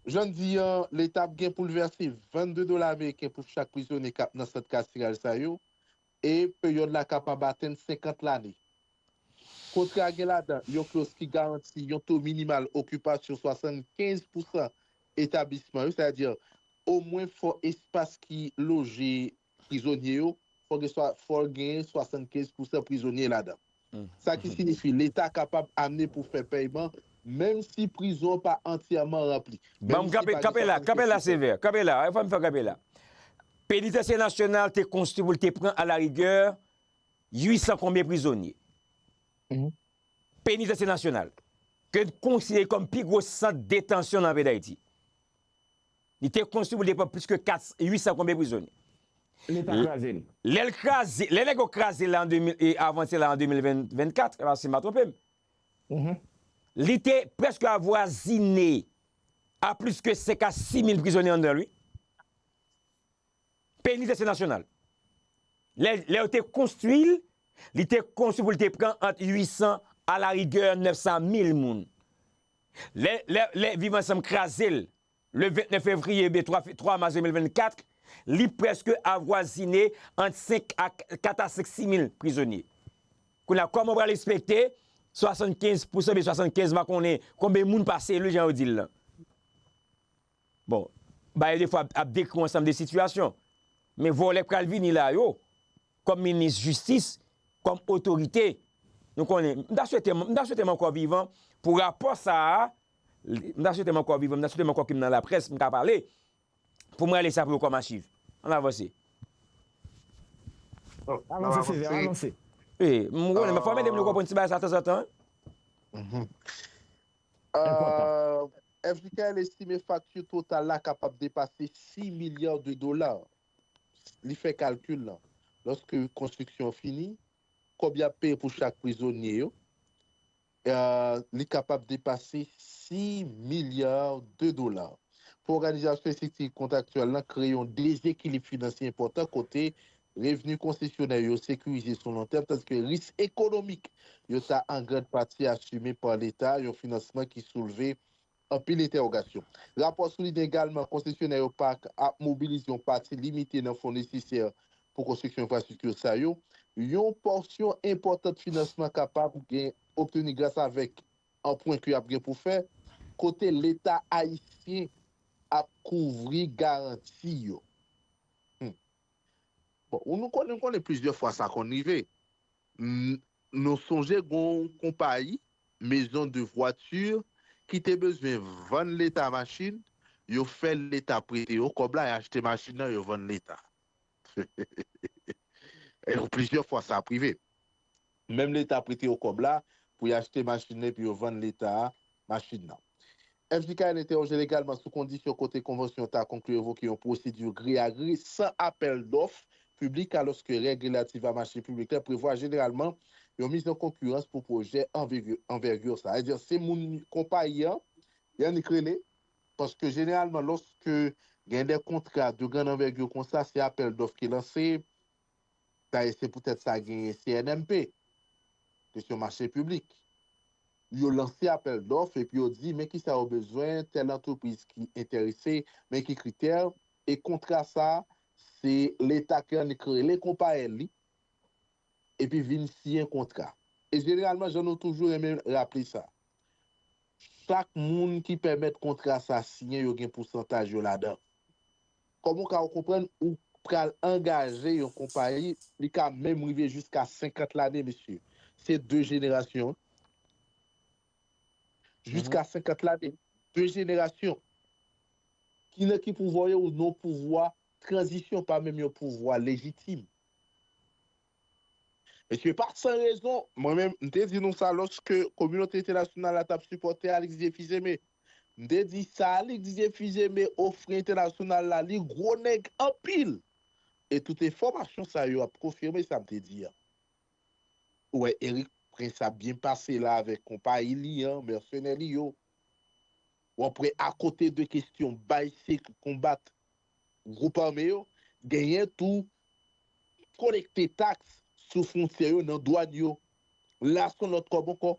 Jan n di an, Leta ap gen pou l vèse vennde dola ameriken pou chak prizonye k ap nan sant kastiraj sa yo. E peryòd la kapab atenn senkant lane. Kontra a gen ladan yon kloz ki garanti yon to minimal okipasyon swasannkenz pousan etablisman yo, sètadi omwen fò espas ki loje prizonye yo, fò gen swa, fò gen swasannkenz pousan prizonye ladan. Sa ki siyifi Leta kapab amenn pou fè pèyman menm si prizon an pa antyèman ranpli. Ban m kanpe, kanpe la, kanpe la, Sevè, kanpe la, fò m fè kanpe la. Penitansye Nasyonal te konstwi pou l te pran alarigè uit san konbyen prizonye. Penitansye Nasyonal, ke n konsidere kòm pi gwo sant detansyon nan peyi Dayiti. Li te konstwi pou l te pran plis ke kat, uit san konbyen prizonye. Leta kraze l. Lè l kraze, lè nèg yo kraze l la an de mil, e avanse la an de mil vennkat, si m pa twonpe m, li te prèske avwazine a plis ke senk a sis mil prizonye anndan l, wi. Penitansye Nasyonal. Lè, lè yo te konstwi l, li te konstwi pou l te pran ant uit san, alarigè nèf san a mil moun. Lè, lè, lè Viv Ansanm kraze l, le vennèf fevriye, oubyen twa fe-, twa mas de mil vennkat, li prèske avwazine ant senk a, kat a senk, sis mil prizonye. Kounye a, kòman w pral ekspekte swasannkenz pousan, oubyen swasannkenz, m pa konnen konbyen moun pa selil, jan yo di l lan? Bon, bagay defwa ap, ap dekri yon ansanm de sitiyasyon. Men vòlè k pral vini la yo, kòm minis jistis, kòm otorite, nou konnen, m ta swete, m ta swete m ankò vivan pou rapò sa a, m ta swete m ankò vivan, m ta swete m ankò ke m nan laprès, m ka pale, pou m rale sa pou yo kòm achiv. Ann avanse. Avanse, Sevè, avanse. Wi, m konnen, men fò m ede m konprann ti bagay sa tanzantan. Enpòtan. F J K L estime fakti total la kapab depase sis milya de dola. Li fè kalkil lan. Lòske konstriksyon an fini, kòb y ap peye pou chak prizonye yo, li kapab depase sis milya de dola. Pou òganizasyon estrikti kontraktyèl lan, kreye yon dezekilib finansye enpòtan kote revni konsesyonè yo sekirize sou lon tèm, tandiske risk ekonomik yo ta an grann pati asime pa Leta, yon finansman ki soulve anpil entèwogasyon. Rapò souliyen egalman konsesyonè yo pa ap mobilize yon pati limite nan fon nesesè pou konstriksyon enfrastrikti sa yo. Yon pòsyon enpòtan finansman kapab gen obteni gras avèk anpwen ke y ap gen pou fè, kote Leta ayisyen ap kouvri garanti yo. Hmm. Bon, nou konnen, nou konnen plizyè fwa sa konn rive. Nou sonje gen yon konpayi, Maison de Voiture, ki te bezwen vann Leta machin, yo fè Leta prete yo kòb la, y achte machin nan, yo vann Leta. Plizyè fwa sa ap rive. Menm Leta prete yo kòb la pou y achte machin nan epi yo vann Leta machin nan. F J K L entèwoje l egalman sou kondisyon kote konvansyon an ta konkli revoke yon pwosedi gre a gre san apèl dòf piblik, alòske règ relatif a mache piblik la prevwa jeneralman yon miz an konkirans pou pwojè anvègi sa. Sa vle di se moun konpayi an, y annik rele, paske jeneralman lòske gen de kontra de grann anvègi konsa, se apèl dòf ki lanse, dayè se poutèt sa genyen C N M P, kesyon mache piblik. Yo lanse apèl dòf epi yo di men kisa yo bezwen, tèl antrepriz ki enterese, men ki kritè, e kontra sa, se Leta ki annik rele konpayèl li, epi vin siyen kontra. E jeneralman, jan nou toujou renmen raple sa, chak moun ki pèmèt kontra sa siyen, yo gen pousantaj yo ladan. Kòman w ka konprann ou pral angaje yon konpayi, li ka menm rive jiska senkant lane, mesye. Se de jenerasyon. Jiska senkant lane, de jenerasyon. ki nan ki pouvwa yo, ou nan pouvwa tranzisyon, pa menm yon pouvwa lejitim. Mesye, pa san rezon, mwen menm, m te di nou sa lòske kominote entènasyonal la t ap sipòte Alix Dieuphizeme. M te di sa Alix Dieuphizeme ofri entènasyonal la, li gwo nèg anpil. E tout enfòmasyon sa yo ap konfime sa m te di a. Ou wè, Eric Prince ap byen pase la avèk konpayi li an, mèsenè li yo. W ap wè akote de kesyon bay sek konbat gwoup ame yo, genyen tou kolekte taks sou fwontyè yo nan dwàn yo. La se yon lòt kòb ankò.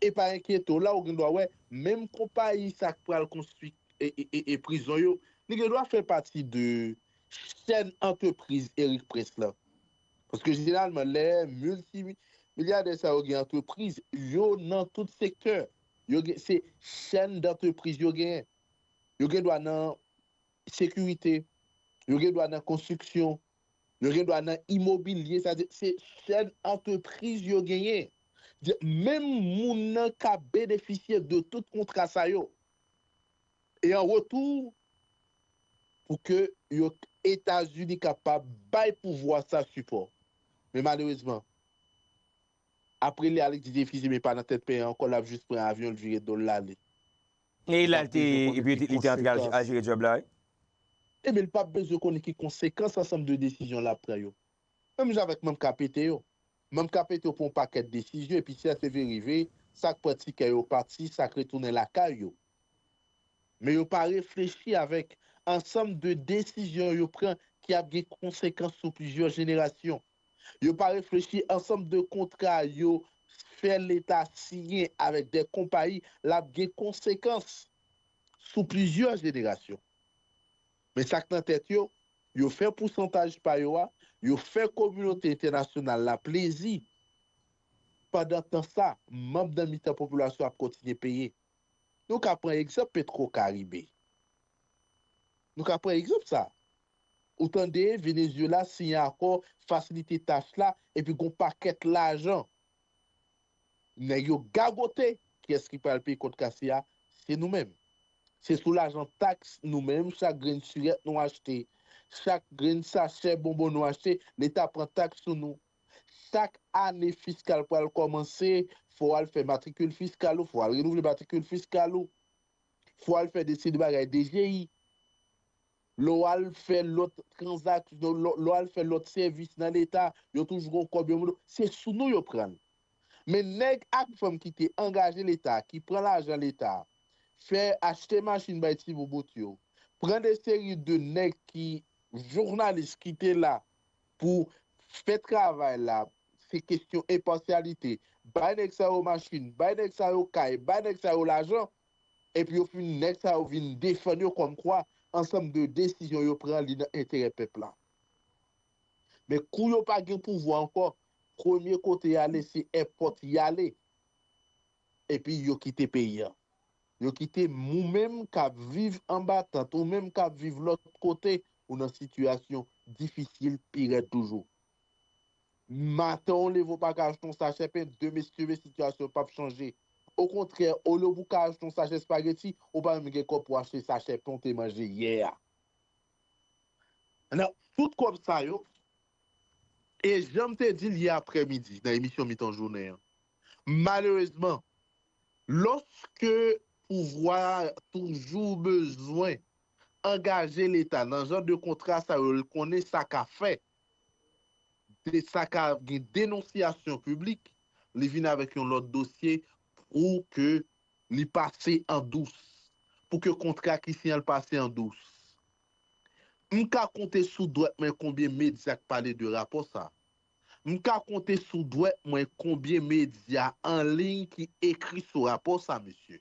E pa enkyete w, la ou gen dwa wè, menm konpayi sa k pral konstwi e, e, e, e prizon yo, li gen dwa fè pati de chèn antrepriz Eric Prince lan. Paske jeneralman, lè miltimilyadè sa yo gen antrepriz, yo nan tout sektè. Yo gen, se chèn dantrepriz yo genyen. Yo gen dwa nan sekirite, yo gen dwa nan konstriksyon, yo gen dwa nan imobilye, sa di, se chèn antrepriz yo genyen. Di, menm moun nan ka benefisye de tout kontra sa yo. E an retou, pou ke yo, Etazini kapab bay pouvwa sa sipò. Men malerezman, apre li ale, Didier Fils-Aimé pa nan tèt peyi an ankò, l ap jis pran avyon, l vire do l, l ale. E la, l te, epi li te antre al, al jere djòb la, wi. Ebyen, li p ap bezwen konnen ki konsekans ansanm de desizyon l ap pran yo. Menm jan avèk manm K P T yo. Manm K P T yo pran yon pakèt desizyon, epi si sa te vin rive, sa k pran tikè yo pati, sa k retounen lakay yo. Men yo pa reflechi avèk ansanm de desizyon yo pran ki ap gen konsekans sou plizyè jenerasyon. Yo pa reflechi ansanm de kontra yo fè Leta siyen avèk de konpayi, l ap gen konsekans sou plizyè jenerasyon. Men sa k nan tèt yo, yo fè pousantaj pa yo a, yo fè kominote entènasyonal la plezi. Pandan tan sa, manm nan mitan popilasyon ap kontinye peye. Nou ka pran egzanp Petro Caribe. Nou ka pran egzanp sa. Ou tande Venezuela siyen akò fasilite tach la, epi gon pakèt lajan. Nèg yo gagote, kiyès ki pral peye kont kase a? Se nou menm. Se sou lajan taks nou menm, chak grenn sirèt nou achte, chak grenn sachè bonbon nou achte, Leta pran taks sou nou. Chak ane fiskal pral kòmanse, fò w al fè matrikil fiskal ou, fò w al renouvle matrikil fiskal ou, fò w al fè de seri de bagay D G I. Lè w al fè lòt tranzaksyon, lè w al fè lòt sèvis nan Leta, yo toujou gon kòb yo mande w. Se sou nou yo pran l. Men nèg ak fanm ki te angaje Leta, ki pran lajan Leta, fè achte machin bay ti boubout yo, pran de seri de nèg ki jounalis ki te la pou fè travay la, se kesyon enpasyalite. Bay nèg sa yo machin, bay nèg sa yo kay, bay nèg sa yo lajan, epi yo fin, nèg sa yo vin defann yo kòmkwa ansanm de desizyon yo pran li nan enterè pèp la. Men kou yo pa gen pouvwa ankò, premye kote y ale se èpòt y ale. Epi yo kite peyi a. Yo kite ou menm k ap viv anba tant, ou menm k ap viv lòt kote, ou nan sitiyasyon difisil pi rèd toujou. Maten w leve w pa ka achte yon sachè pen, demen si Dye vle sitiyasyon p ap chanje. Okontrè, olye pou w ka achte yon sachè espageti, ou pa menm gen kòb pou w achte sachè pen w te manje yè a. Nan tout kòb sa yo, e jan m te di l yè aprèmidi nan emisyon mitan jounen an, malerezman, lòske pouvwa a toujou bezwen angaje Leta nan jan de kontra sa yo, l konnen sa ka fè, de sa ka gen denonsyasyon piblik, li vin avèk yon lòt dosye pou ke li pase an dous, pou ke kontra ki siyen an pase an dous. M ka konte sou dwèt mwen konbyen medya k pale de rapò sa. M ka konte sou dwèt mwen konbyen medya an liy ki ekri sou rapò sa, mesye.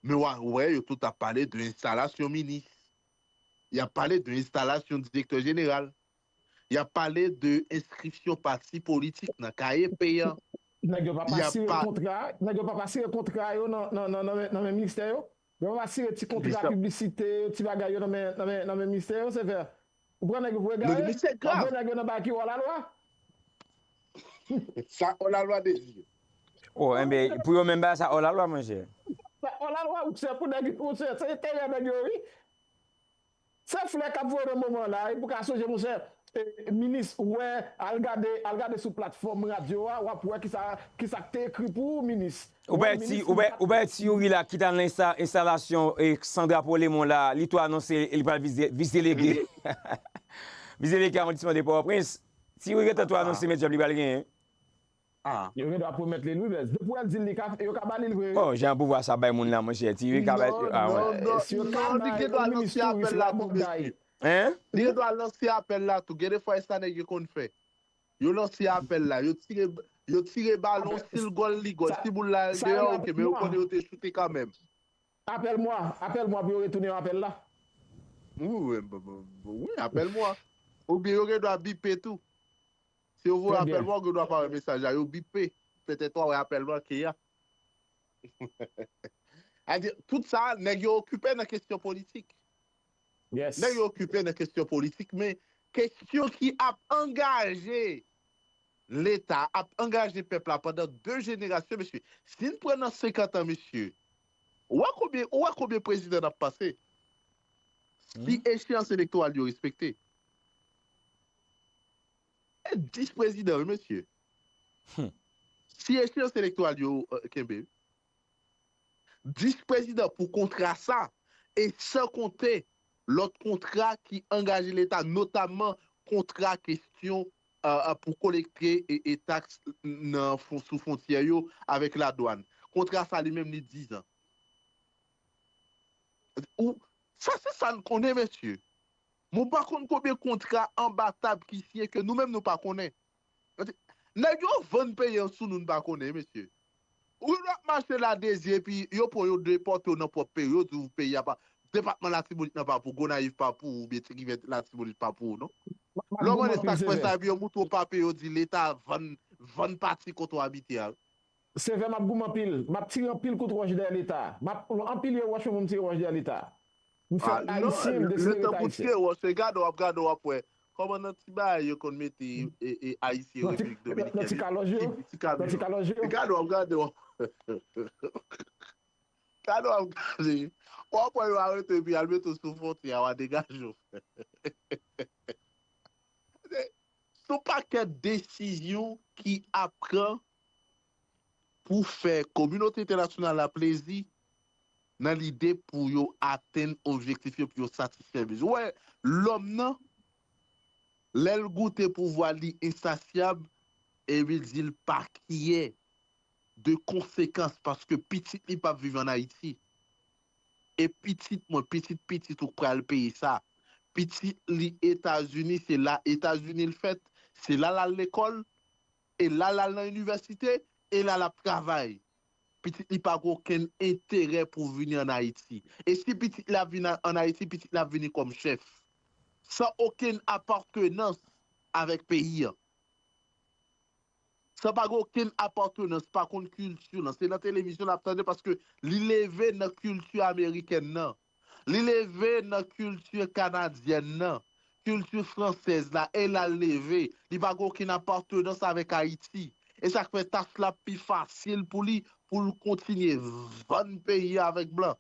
Men w a wè, yo tout ap pale de enstalasyon minis. Y ap pale de enstalasyon direktè jeneral. Y ap pale de enskripsyon pati politik nan kaye peyi a. Nèg yo pa pa sire kontra, nèg yo pa pa sire kontra yo nan, nan, nan, nan, nan men ministè yo. Yo pa pa sire ti kontra piblisite yo, ti bagay yo nan men, nan men, nan men ministè yo, se fè. Ou pran nèg yo pou egare, w ap voye nèg yo nan bagay ki hors la loi. Sa hors la loi de Dieu. Oh, enben, pou yo menm bagay sa hors la loi, monchè. Sa hors la loi, ou se pou nèg yo, se enterè nèg yo, wi. Se flè k ap voye nan moman la, e pou ka sonje, monchè, e, minis, ou wè, al gade, al gade sou platfòm radyo a, w ap wè kisa, kisa k te ekri pou ou, minis. Ou bay ti, ou bay, ou bay ti Youri la ki t al nan ensta, enstalasyon e, Sandra Polemon la, li tou anonse li pral vis, vis delege. Vis delege awondisman de Pòtoprens. Ti Youri gentan tou anonse men djòb li pral genyen. Yo gen dwa pwomèt li l wi, bèz. Depi w wè l di l li ka, yo ka ba li l vre. Bon, jan pouvwa sa bay moun la, monchè. Ti Youri ka bay. Ah, wè. Non, non, li gen dwa lanse apèl la tou, mesye. Hein? Li gen dwa lanse apèl la tou. Gen de fwa e sa nèg yo konn fè. Yo lanse apèl la. Yo tire, yo tire balon, si l gòl, li gòl. Si boul la al deyò, oke, men yo konnen yo te choute kanmenm. Apèl mwa, apèl mwa pou yo retounen yon apèl la. Wi, wi, apèl mwa. Oubyen yo gen dwa bipe tou. Si yo voye apèl mwa, ou gen dwa pa wè mesaj la. Yo bipe. Petèt w a wè apèl manke a. Adi, tout sa, nèg yo okipe nan kesyon politik. Nèg yo okipe nan kesyon politik, men kesyon ki ap angaje Leta, ap angaje pèp la pandan de jenerasyon, mesye. Si n pran nan senkant an, mesye, ou wè konbyen, ou wè konbyen prezidan n ap pase? Si echeyans elektoral yo respekte. E dis prezidan, wi, mesye. Si echeyans elektoral yo kenbe, dis prezidan pou kontra sa, e san konte lòt kontra ki angaje Leta, notamman kontra kesyon pou kolekte e taks nan sou fwontyè yo avèk ladwàn. Kontra sa li menm li dizan. Ou, sa se sa n konnen, mesye. Mwen pa konn konbyen kontra anba tab ki siyen ke nou menm nou pa konnen. Nèg yo vann peyi an sou nou, n pa konnen, mesye. Ou ap mache la de zye epi yo pran yo depòte w nan pwòp peyi w, yo di w peyi a pa, depatman Latibonit nan pa pou w, Gonayiv pa pou w, oubyen Ti Rivye Latibonit pa pou w, non. Lè w mande sa k fè sa, epi yo moutre w papye, yo di Leta vann, vann pati kote w abite a. Sevè, m ap goumen anpil. M ap tire anpil kout wòch dèyè Leta. M ap anpile wòch pou m tire wòch dèyè Leta. M fèt Ayisyen, m deside ret Ayisyen. Letan pou tire wòch, se gade w ap gade w ap wè kòman nan ti bagay yo konn mete Ayisyen Repiblik Dominikèn. Nan ti kalòj yo. Nan ti kalòj yo. Gade w ap gade w ap gade w ap gade. W ap wè yo arete epi al mete w sou fwontyè a, w a degaje w. Se yon pakèt desizyon ki ap pran pou fè kominote entènasyonal la plezi nan lide pou yo atenn objektif yo, pou yo satisfè bezwen. Ou wè, lòm nan, lè l goute pouvwa li ensasyab, epi l di l pa kyè de konsekans paske pitit li p ap viv ann Ayiti. E pitit mwen, pitit pitit ou k pral peye sa. Pitit li Etazini, se la Etazini l fèt, se la l al lekòl, e la l al nan inivèsite, e la l ap travay. Pitit li pa gen okenn enterè pou vini ann Ayiti. E si pitit li ap vin ann Ayiti, pitit li ap vini kòm chèf. San okenn apatenans avèk peyi a. San pa gen okenn apatenans, pa konn kilti w lan. Se nan televizyon l ap tande paske li leve nan kilti amerikèn nan. Li leve nan kilti kanadyèn nan, kilti fransèz la, e l al leve. Li pa gen okenn apatenans avèk Ayiti. E sa k fè tach la pi fasil pou li, pou l kontinye vann peyi a avèk blan.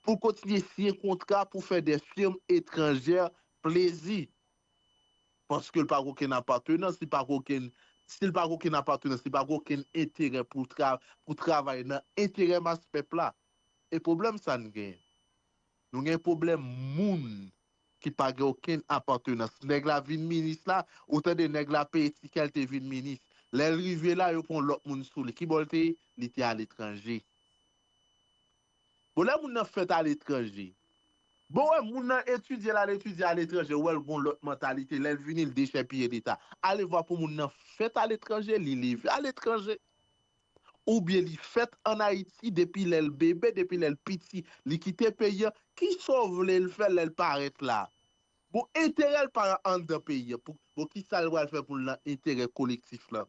Pou l kontinye siyen kontra pou fè de firm etranjè plezi. Paske l pa gen okenn apatenans, li pa gen okenn, si l pa gen okenn apatenans, li pa gen okenn enterè pou tra, pou travay nan enterè mas pèp la. E pwoblèm sa n genyen. Nou gen pwoblèm moun ki pa gen okenn apatenans. Nèg la vin minis la, ou tande nèg la peye tikè l te vin minis. Lè l rive la, yo pran lòt moun sou li. Kibò l te ye? Li te aletranje. Bon, lè moun nan fèt aletranje, bon, wè, moun nan etidye, l al etidye aletranje, ou wè l gon lòt mantalite, lè l vini, l dechèpiye Leta. Ale vwa pou moun nan fèt aletranje, li leve aletranje. Oubyen li fèt ann Ayiti depi lè l bebe, depi lè l piti, li kite peyi a. Kisa w vle l fè lè l parèt la? Bon, enterè l pa anndan peyi a. Bon, kisa l pral fè pou l nan enterè kolektif la?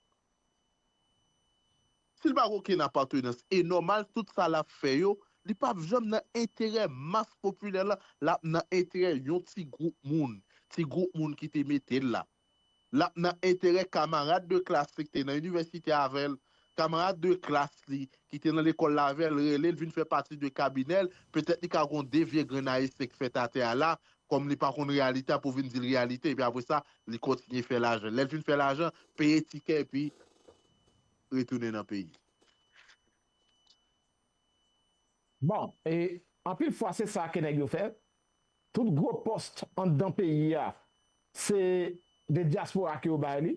Si l pa gen okenn apatenans, e nòmal, tout sa l ap fè yo, li p ap janm nan enterè mas popilè la, l ap nan enterè yon ti gwoup moun, ti gwoup moun ki te mete l la. L ap nan enterè kamarad de klas li ki te nan inivèsite avè l, kamarad de klas li ki te nan lekòl la avè l, rele l vin fè pati de kabinè l, petèt li ka gon de vye grenn ayisyen k fèt atè a la, kòm li pa konn reyalite a, pou vin di l reyalite, epi apre sa, li kontinye fè lajan. Lè l fin fè lajan, peye tikè, epi retounen nan peyi. Bon, e anpil fwa se sa ke nèg yo fè. Tout gwo pòs anndan peyi a, se de dyaspora ke yo bay li.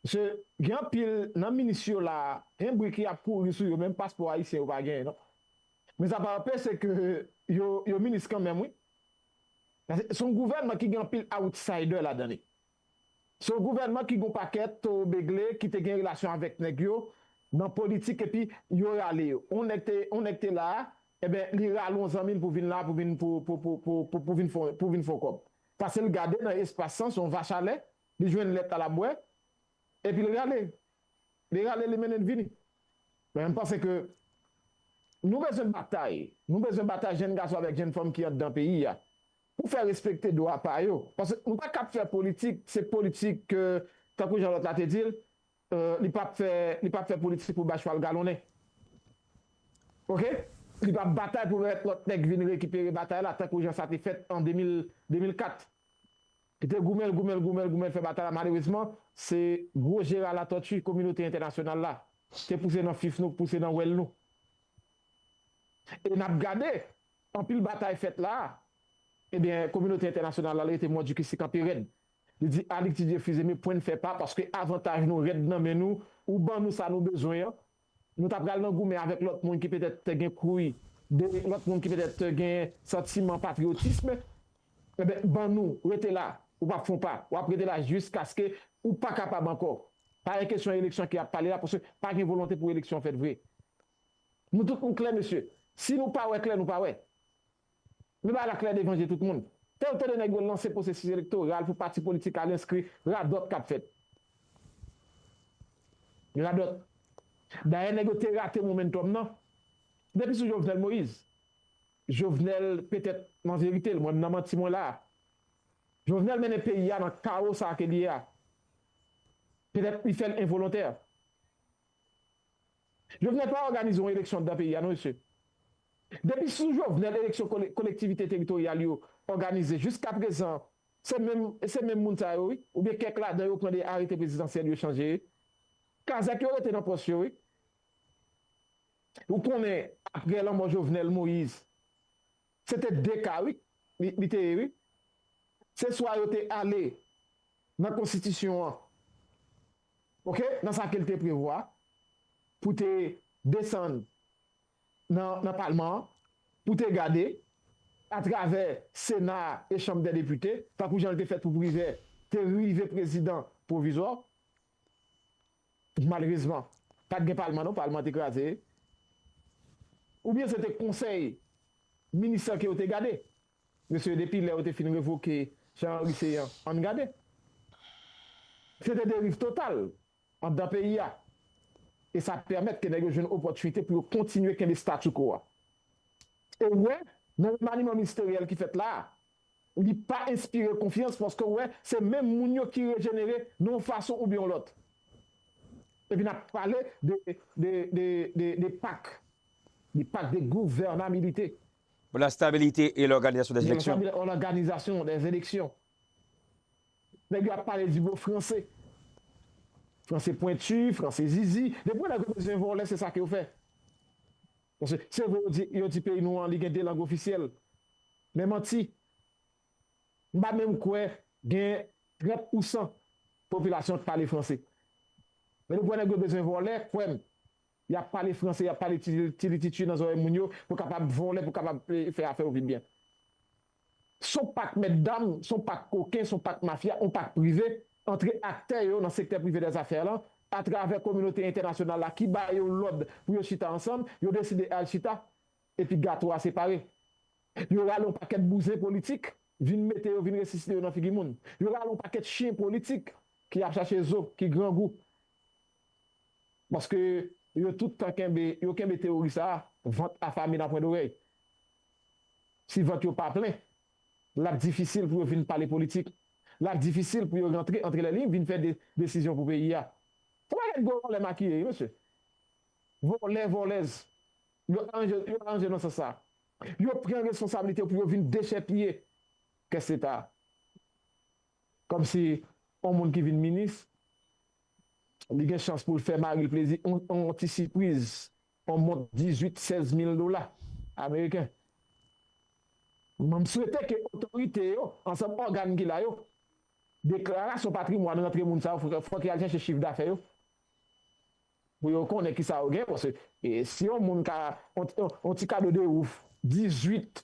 Paske gen anpil nan minis yo la, gen bri ki ap kouri sou yo, menm paspò ayisyen yo pa genyen non. Men sa pa anpeche ke yo, yo minis kanmenm wi. Paske se yon gouvènman ki gen anpil outsider ladan li. Se yon gouvènman ki gen yon pakèt towo begle ki te gen relasyon avèk nèg yo nan politik epi yo rale yo. Yon nèg te, yon nèg te la, enben, li rale yon zanmi l pou vin la, pou vin, pou, pou, pou, pou, pou, pou vin fè, pou vin fè yon kòb. Pase l gade nan espas lan, se yon vach a lè, li jwenn lèt la l ap bwè, epi l rale. Li rale, li mennen l vini. Men m panse ke nou bezwen batay. Nou bezwen batay jèn gason avèk jèn fanm ki anndan peyi a pou fè respekte dwa pa yo. Paske nou pa kab fè politik, se politik ke, tankou jan lòt la te di l, li p ap fè, li p ap fè politik pou bay chwal galonnen. Oke? Li p ap batay pou pèmèt lòt nèg vin rekipere batay la, tankou jan sa te fèt an de mil, de mil kat. Li te goumen l, goumen l, goumen l, goumen l, fè batay la. Malerezman, se gwo jera latòti kominote entènasyonal la te pouse nan fif nou, pouse nan wèl nou. E n ap gade, anpil batay fèt la, ebyen, kominote entènasyonal la rete mòdi ki si kanpe rèd. Li di, Alix Didier Fils-Aimé, pwen n fè pa, paske avantaj nou rèd nan men nou, ou ban nou sa nou bezwen an, nou ta pral nan goumen avèk lòt moun ki petèt te gen kouy, de lòt moun ki petèt te gen santiman patriyotism, enben, ban nou, rete la, ou p ap fè yon pa, w ap rete la jiskaske ou pa kapab ankò. Pa gen kesyon eleksyon ki ap pale la, paske pa gen volonte pou eleksyon fèt vre. Nou tout nou klè, mesye. Si nou pa wè klè, nou pa wè. Men bagay la klè devan je tout moun. Te ou tande nèg yo lanse pwosesis elektoral pou pati politik al enskri, radòt k ap fèt. Radòt. Dayè, nèg yo te rate momentum nan. Depi sou Jovenel Moïse. Jovenel, petèt, nan verite, mwen nan manti mwen la. Jovenel mennen peyi a nan kawo sa ke li ye a. Petèt, li fè l envolontè. Jovenel pa òganize yon eleksyon anndan peyi a non, mesye. Depi sou Jovenel, eleksyon kole-, kolektivite teritoryal yo òganize jiskaprezan, se menm, se menm moun sa yo, wi. Oubyen kèk ladan yo pran de arete prezidansyèl yo chanje. Kazèk yo rete nan pòs yo, wi. Ou konnen, apre lanmò Jovenel Moïse, se te de ka, wi, li, li te ye, wi. Se swa yo te ale nan konstitisyon an, oke, nan sa ke l te prevwa, pou te desann nan, nan palman an, pou te gade, atravè Sena e Chanm dè Depite, tankou jan l te fèt pou Privè, te rive prezidan pwovizwa. Malerezman, pa t gen palman non, palman te kraze. Oubyen se te konsèy minis lan ke yo te gade. Mesye, depi lè yo te fin revoke Jean Henry Céant, ann gade. Se te deriv total anndan peyi a. E sa pèmèt ke nèg yo jwenn opòtinite pou yo kontinye kenbe statu quo a. E w wè, nan remaniman ministeryèl ki fèt la a, li pa enspire konfyans paske w wè, se menm moun yo ki rejenere nan yon fason oubyen yon lòt. Epi n ap pale de, de, de, de, de pak. De pak de gouvènabilite. Pour la stabilité et l'organisation des élections. L'organisation des élections. Nèg yo ap pale di mo franse. Franse pwenti, franse zizi. Depi nèg yo bezwen vòlè, se sa ke yo fè. Paske se vre yo di, yo di peyi nou an, li gen de lang ofisyèl. Men manti. M pa menm kwè gen trant pousan popilasyon k pale franse. Men depi nèg yo bezwen vòlè, kwè m, y ap pale franse, y ap pale ti, ti lititchi nan zòrèy moun yo pou kapab vòlè, pou kapab, eh, fè afè yo vin byen. Se yon pak mètdam, se yon pak koken, se yon pak mafya, yon pak prive, antre aktè yo nan sektè prive dèzafè lan, atravè kominote entènasyonal la ki ba yo lòd pou yo chita ansanm, yo deside al chita, epi gato a separe. Yo rale yon pakèt bouzen politik, vin mete yo, vin resisite yo nan figi moun. Yo rale yon pakèt chen politik ki ap chache zo, ki grangou. Paske yo tout tan kenbe, yo kenbe teyori sa a, vant afame nan pwen dorèy. Si vant yo pa plen, l ap difisil pou yo vin pale politik. L ap difisil pou yo rantre antre lè liy, vin fè de, desizyon pou peyi a. Se yon pakèt gwo vòlè makiye, wi, mesye. Vòlè, vòlèz. Yo aranje, yo aranje nan sans sa. Yo pran responsablite yo pou yo vin dechèpiye kès leta. Kòmsi yon moun ki vin minis, li gen chans pou l fè mari l plezi, yon, yon ti sipriz, yon mont dizuit, sèz mil dola ameriken. M swete ke otorite yo, ansanm ògàn ki la yo, deklarasyon patrimwàn rantre moun sa yo, fò, fò ke y al chèche chif dafè yo. Pou yo konnen kisa yo gen, paske e, si yon moun ka, yon, yon, yon ti kado de wouf, dizuit,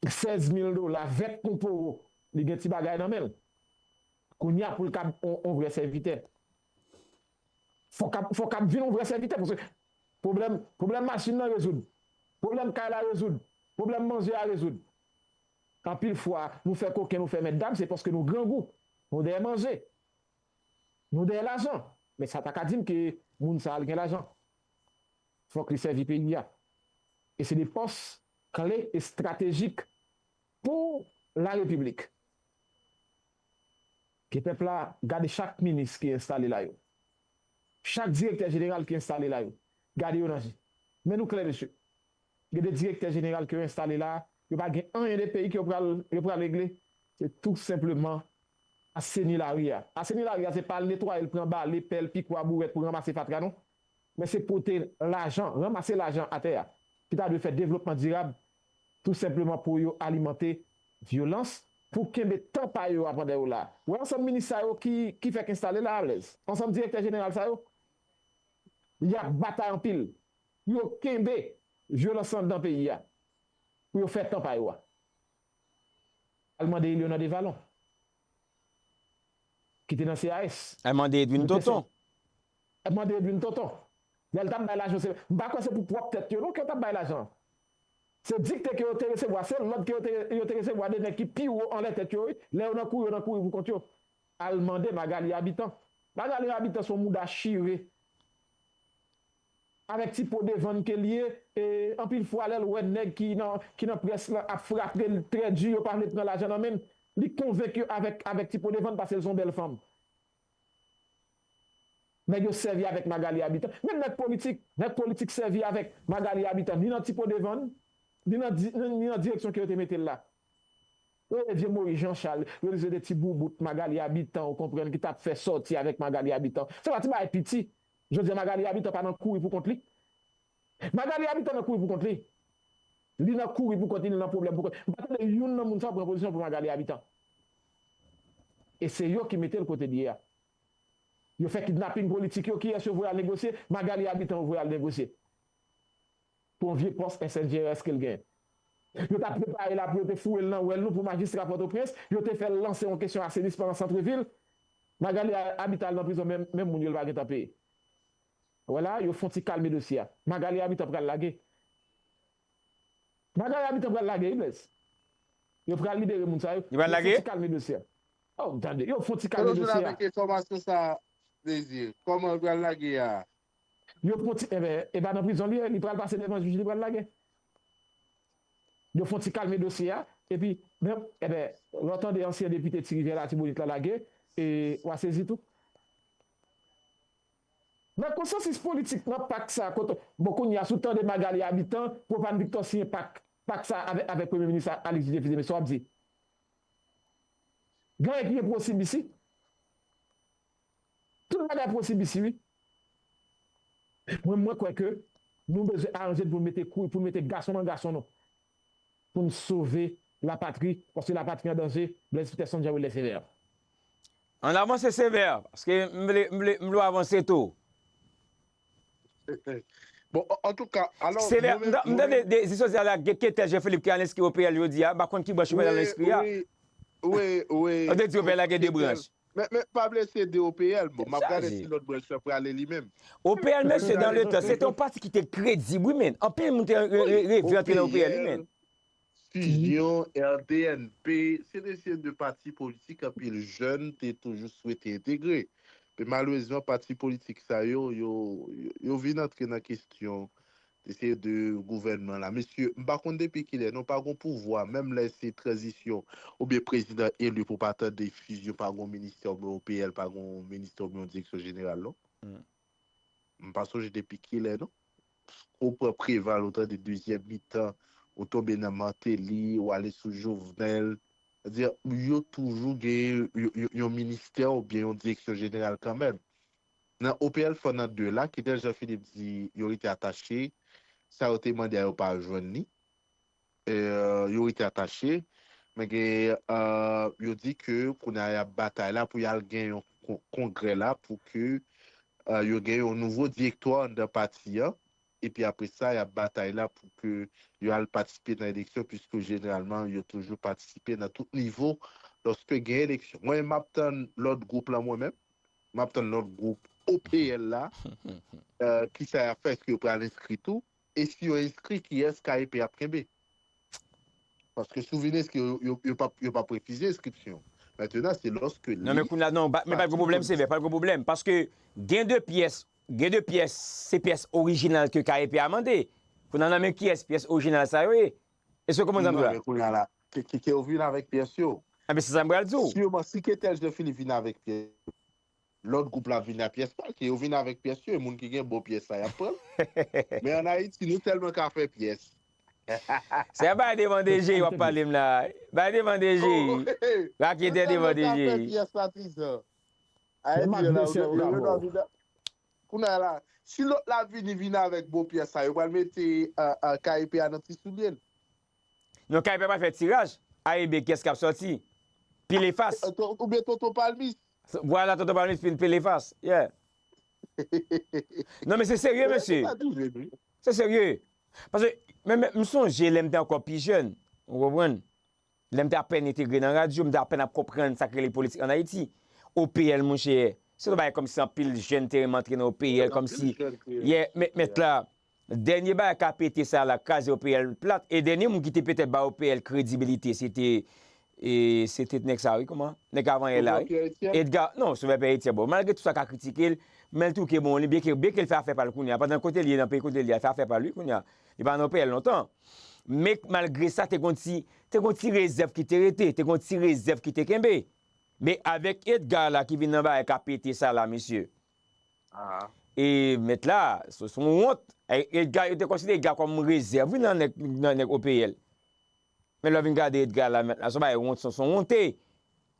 sèz mil dola, vèt konporo, li gen ti bagay nan men l. Kounye a pou l kab yon, yon vrè sèvitè. Fòk ap, fòk ap vin yon vrè sèvitè, paske pwoblèm, pwoblèm machin nan rezoud, pwoblèm kay la rezoud, pwoblèm manje a rezoud. Anpil fwa, nou fè koken, nou fè mètdam, se paske nou grangou, nou dèyè manje, nou dèyè lajan. Men sa pa ka di m ke moun sa a l gen lajan. Fòk li sèvi peyi a. E se de pòs kle estratejik pou la repiblik. Ke pèp la gade chak minis ki enstale la yo. Chak direktè jeneral ki enstale la yo. Gade yo nan je. Men nou klè, mesye. Gen de direktè jeneral ke yo enstale la, yo pa gen anyen de peyi ke yo pral, yo pral regle. Se tou senpleman aseni lari a. Aseni lari a, se pa al netwaye l, pran bale, pèl, pikwa, bourèt pou ranmase fatra, non. Men se pote lajan, ranmase lajan atè a, ki ta dwe fè devlopman dirab, tou senpleman pou yo alimante vyolans, pou kenbe tan pa yo a pandan yo la. Ou wè ansanm minis sa yo ki, ki fèk enstale la, Blaise? Ansanm direktè jeneral sa yo, y ap batay anpil pou yo kenbe vyolans anndan peyi a, pou yo fè tan pa yo a. Al mande Eliona Devalon, ki te nan C A S. Al mande Edwin Tonton. Al mande Edwin Tonton. Lè l t ap bay lajan, se, m pa kwè se pou pwòp tèt yo non ke yo t ap bay lajan. Se dikte ke yo te resevwa, se lòd ke yo te, yo te resevwa de nèg ki pi wo anlè tèt yo, wi. Lè yo nan kouri, yo nan kouri pou kont yo. Al mande Magalie Habitant. Magalie Habitant se yon mouda chire. Avèk ti po devann ke l ye, e, anpil fwa lè l wè nèg ki nan, ki nan près lan ap frape l trè di, yo pa vle pran lajan nan men l, li konvenk yo avèk, avèk ti po devann paske l se yon bèl fanm. Nèg yo sèvi avèk Magalie Habitant. Menm nèg politik, nèg politik sèvi avèk Magalie Habitant, ni nan ti po devann, ni nan di-, ni nan direksyon ke yo te mete l la. Yo rele vye Moyiz Jan Chal, yo rele se de ti boubout Magalie Habitant, ou konprann, ki t ap fè sòti avèk Magalie Habitant. Se pa ti bagay piti. Jodi a, Magalie Habitant pa nan kouri pou kont li. Magalie Habitant nan kouri pou kont li. Li nan kouri pou kont li, li nan pwoblèm pou kont. M pa tande youn nan moun sa yo pran pozisyon pou Magalie Habitant. E se yo ki mete l kote l ye a. Yo fè kidnaping politik yo, kiyès yo voye al negosye? Magalie Habitant yo voye al negosye. Pou yon vye pòs S N G R S ke l genyen. Yo t ap prepare l la pou yo te foure l nan wèl nou pou majistra Pòtoprens, yo te fè l lanse yon kesyon asenisman nan santrevil. Magalie Habitant al nan prizon, menm, menm moun yo l pa gentan peye. Wè la, yo fè yon ti kalme dosye a. Magalie Habitant pral lage. Magalie Habitant pral lage, wi, Blaise. Yo pral libere moun sa yo. Yo pral lage? Yo fè yon ti kalme dosye a. Oh, tande, yo fè yon ti kalme dosye a. Kote w jwenn avèk enfòmasyon sa, Désir? Kòman yo pral lage a? Yo fè yon ti, enben, e pa nan prizon li ye, li pral pase devan jij, li pral lage. Yo fè yon ti kalme dosye a, epi, men, enben, lè w tande ansyen depite Ti Rivyè Latibonit la lage, e w a sezi tou. Nan konsansis politik, nan pak sa, kote, bon, kounye a, si w tande Magalie Habitant, Propane Victor siyen pak, pak sa avèk, avèk Premye Minis Alex Didier Fils-Aimé, sa w ap di? Gen anyen ki gen pou yo sibi isi? Tout bagay pou yo sibi isi, wi. Mwen, mwen kwè ke nou bezwen aranje n pou n mete kou, pou n mete gason nan gason nou. Pou n sove lapatri, paske lapatri an danje, Blaise Peterson Jean Wilner Sévère. Ann avanse Sévère, paske m vle, m vle, m vle w avanse tou. Bon, an, an tou ka, alò, Sévère, m ta- m tande de- Désir Social la, gen Ketel Jean Philippe ki al enskri O P L jodi a, m pa konn ki branch O P L al enskri a. Wi, wi, wi. Yo te di O P L la gen de branch. Men, men pa blese de O P L. Bon, m ap gade si lòt branch lan prale li menm. O P L, mesye, dans le temps, se te yon pati ki te kredib, wi, men. Anpil moun te re- re- reve antre nan O P L, wi, men. Fusion, R D N P, se de, se de pati politik anpil jèn te toujou swete entegre. Men malerezman, pati politik sa yo, yo, yo, yo vin antre nan kesyon de se de gouvènman la. Mesye, m pa konn depi kilè, non, pa gon pouvwa, menm lè se tranzisyon oubyen prezidan eli pou pa tande Fusion pa gon ministè oubyen O P L pa gon ministè oubyen yon direksyon jeneral, non. M pa sonje depi kilè, non. Ou pran Preval, ou tande dezyèm mitan, ou tonbe nan Martelly, ou ale sou Jovenel. Sètadi, yo toujou gen yon, yon, yon ministè oubyen yon direksyon jeneral kanmenm. Nan O P L fò nan de la, kit Jean Philippe di yo rete atache, sa yo te mande a yo pa jwenn li. E, yo rete atache, men gen, e, yo di ke kounye a y ap batay la pou y al gen yon kon- kongrè la pou ke, e, yo gen yon nouvo direktwa anndan pati an. Epi apre sa, y ap batay la pou ke yo al patisipe nan eleksyon, piske jeneralman, yo toujou patisipe nan tout nivo lòske gen eleksyon. Mwen, m ap tann lòt gwoup lan mwen menm. M ap tann lòt gwoup O P L la. E, kisa y ap fè? Èske yo pral enskri tou? E si yo enskri, kiyès K E P ap kenbe? Paske si w vin enskri, yo, yo, yo p ap, yo p ap refize enskripsyon. Mentnan, se lòske... Non, men kounye a, non, ba- men pa gen pwoblèm, se vre, pa gen pwoblèm. Paske gen de pyès, gen de pyès, se pyès orijinal ke K E P a mande. Kounye a, nan men kiyès pyès orijinal sa yo ye? Èske w konprann sa m di w la? Non, men kounye a la, ke, ke, ke yo vin avèk pyès yo. Enben, se sa m pral di w. Siman, si Ketel Jean Philippe vin avèk pyès, lòt gwoup la vin ak pyès pa l, ke yo vin avèk pyès yo, e moun ki gen bon pyès sa, y ap pran l. Men ann Ayiti, nou tèlman ka fè pyès. Se pa devan D J w ap pale m la. Bay devan D J. Oh, raketè devan D J. Tèlman ka fè pyès, patizan. Ayiti, yo la, yo, yo, yo, kounye a la, si lòt la vini, vini avèk bon pyès sa, yo pral mete, e, e, K E P a nan ti soulye l. Non, K E P a pa fè tiraj. A e B, kiyès k ap sòti? Pile fas. Oubyen Tonton Palmis. Vwala, Tonton Palmis, pile, pile fas. Yeah. Non, men se serye, mesye. Se serye. Paske, men, men, m sonje lè m te ankò pi jèn. Ou konprann? Lè m te apèn entegre nan radyo, m te apèn ap konprann sa k rele politik ann Ayiti. O P L, monchè, se yon bagay kòmsi anpil jèn te renmen antre nan O P L, kòmsi, yeah, mèt, mèt la. Dènye bagay k ap pete sa la, kraze O P L plat. E dènye moun ki te petèt ba O P L kredibilite, se te, e, se te nèg sa, wi, kòman? Nèg avan yè la, wi. Edgar, non, Sovè Pierre Etienne, bon, malgre tout sa ka kritike l, men l tou ke bon, li, byenke, byenke l fè afè pa l kounye a. Pandan kote l ye nan peyi kote l ye a, l fè afè pa l, wi, kounye a. Li pa nan O P L lontan. Men malgre sa, te gon ti, te gon ti rezèv ki te rete, te gon ti rezèv ki te kenbe. Men avèk Edgar la ki vin nan bagay k ap pete sa la, mesye. E mèt la, se, se yon wont. E Edgar, yo te konsidere Edgar kòm rezèv, wi, nan nèg, nan nèg O P L. Men lè w vin gade Edgar la, mèt la, se yon bagay wont, se, se yon wonte.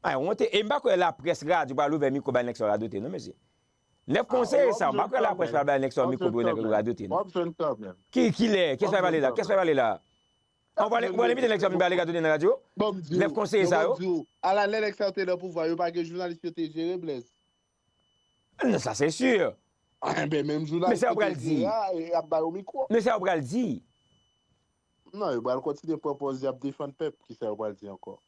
Bagay wonte. E m pa kwè laprès radyo pral ouvè mikwo bay nèg sa yo radote, non, mesye. Nèf konseye sa, m pa kwè laprès pral bay nèg sa yo mikwo pou yo nèg radote, non. Ki, kilè? Kiyès pral pale la? Kiyès pral pale la? An, w pral, w pral envite nèg sa yo vin pale gade nan radyo? Nèf konseye sa yo. Ala lè nèg sa yo te nan pouvwa, yo pa gen jounalis yo te jere, Blaise? Non, sa se si. Enben, menm jounalis yo te jere a, y ap ba yo mikwo. Men sa yo pral di. Non, yo pral kontinye pran pòz y ap defann pèp, kisa yo pral di ankò?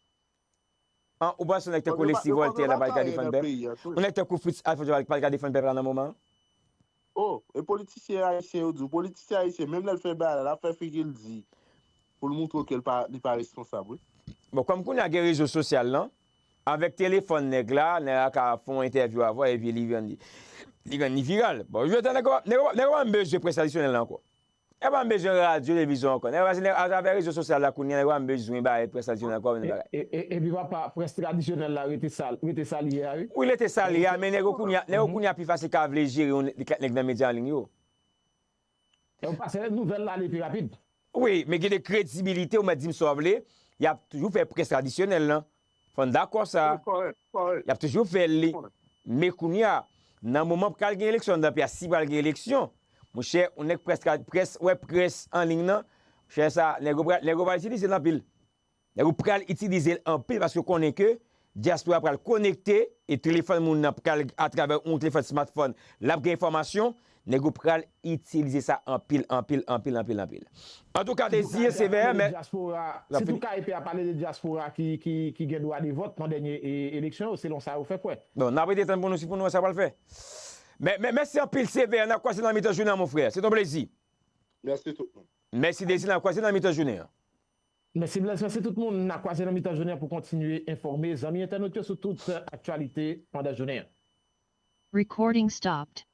An, ou panse yon nèg tankou Leslie Voltaire la pa t ka defann pèp? Yon nèg tankou Fritz Alphonse pa t ka defann pèp la nan moman an? Oh, e politisyen ayisyen yo di w, politisyen ayisyen, menm lè l fè bagay la, l ap fè figi l di pou l montre w ke l pa, li pa responsab, wi. Bon, kòm kounye a gen rezo sosyal lan, avèk telefòn nèg la, nèg la ka fè yon entèvyou avè w, epi li rann li, li rann li viral. Bon, jodi a nèg yo, nèg yo, nèg yo pa menm bezwen près tradisyonèl la ankò. Nèg yo pa menm bezwen radyo, televizyon ankò. Nèg yo, nèg, atravè rezo sosyal la kounye a, nèg yo pa menm bezwen bay près tradisyonèl ankò, menm bagay. E, e, e, epi papa, près tradisyonèl la rete sa, rete sa li ye a, wi. Wi, rete sa li ye a, men nèg yo kounye a, nèg yo kounye a pi fasil ka vle jere yon nèg nan medya an liy yo. E w pase nouvèl la ale pi rapid. Wi, men gen de kredibilite, ou mèt di m sa w vle, y ap toujou fè près tradisyonèl lan. Fò n dakò sa. Wi, kòrèk, kòrèk. Y ap toujou fè l li. Kòrèk. Men kounye a, nan moman pral gen eleksyon anndan peyi a, si pral gen eleksyon, monchè, yon nèg près, près, wè près an liy nan, monchè sa, nèg yo pral, nèg yo pral itilize l anpil. Nèg yo pral itilize l anpil paske yo konnen ke dyaspora pral konekte e telefòn moun nan pral atravè yon telefòn smartphone, l ap gen enfòmasyon, nèg yo pral itilize sa anpil, anpil, anpil, anpil, anpil. Antouka, Désir Sévère, men dyaspora, sitou K E P a pale de dyaspora ki, ki, ki gen dwa de vòt nan dènye e, eleksyon yo, selon sa yo fè kwè. Bon, n ap rete tann pou nou si pou nou wè sa pral fè. Men, men, mèsi anpil, Sévère, n ap kwaze nan mitan jounen an, mon frè. Se yon plezi. Mèsi tout moun. Mèsi, Désir, n ap kwaze nan mitan jounen an. Mèsi Blaise, mèsi tout moun. N a kwaze nan mitan jounen an pou kontinye enfòme zanmi entènot yo sou tout aktyalite pandan jounen an. Recording stopped.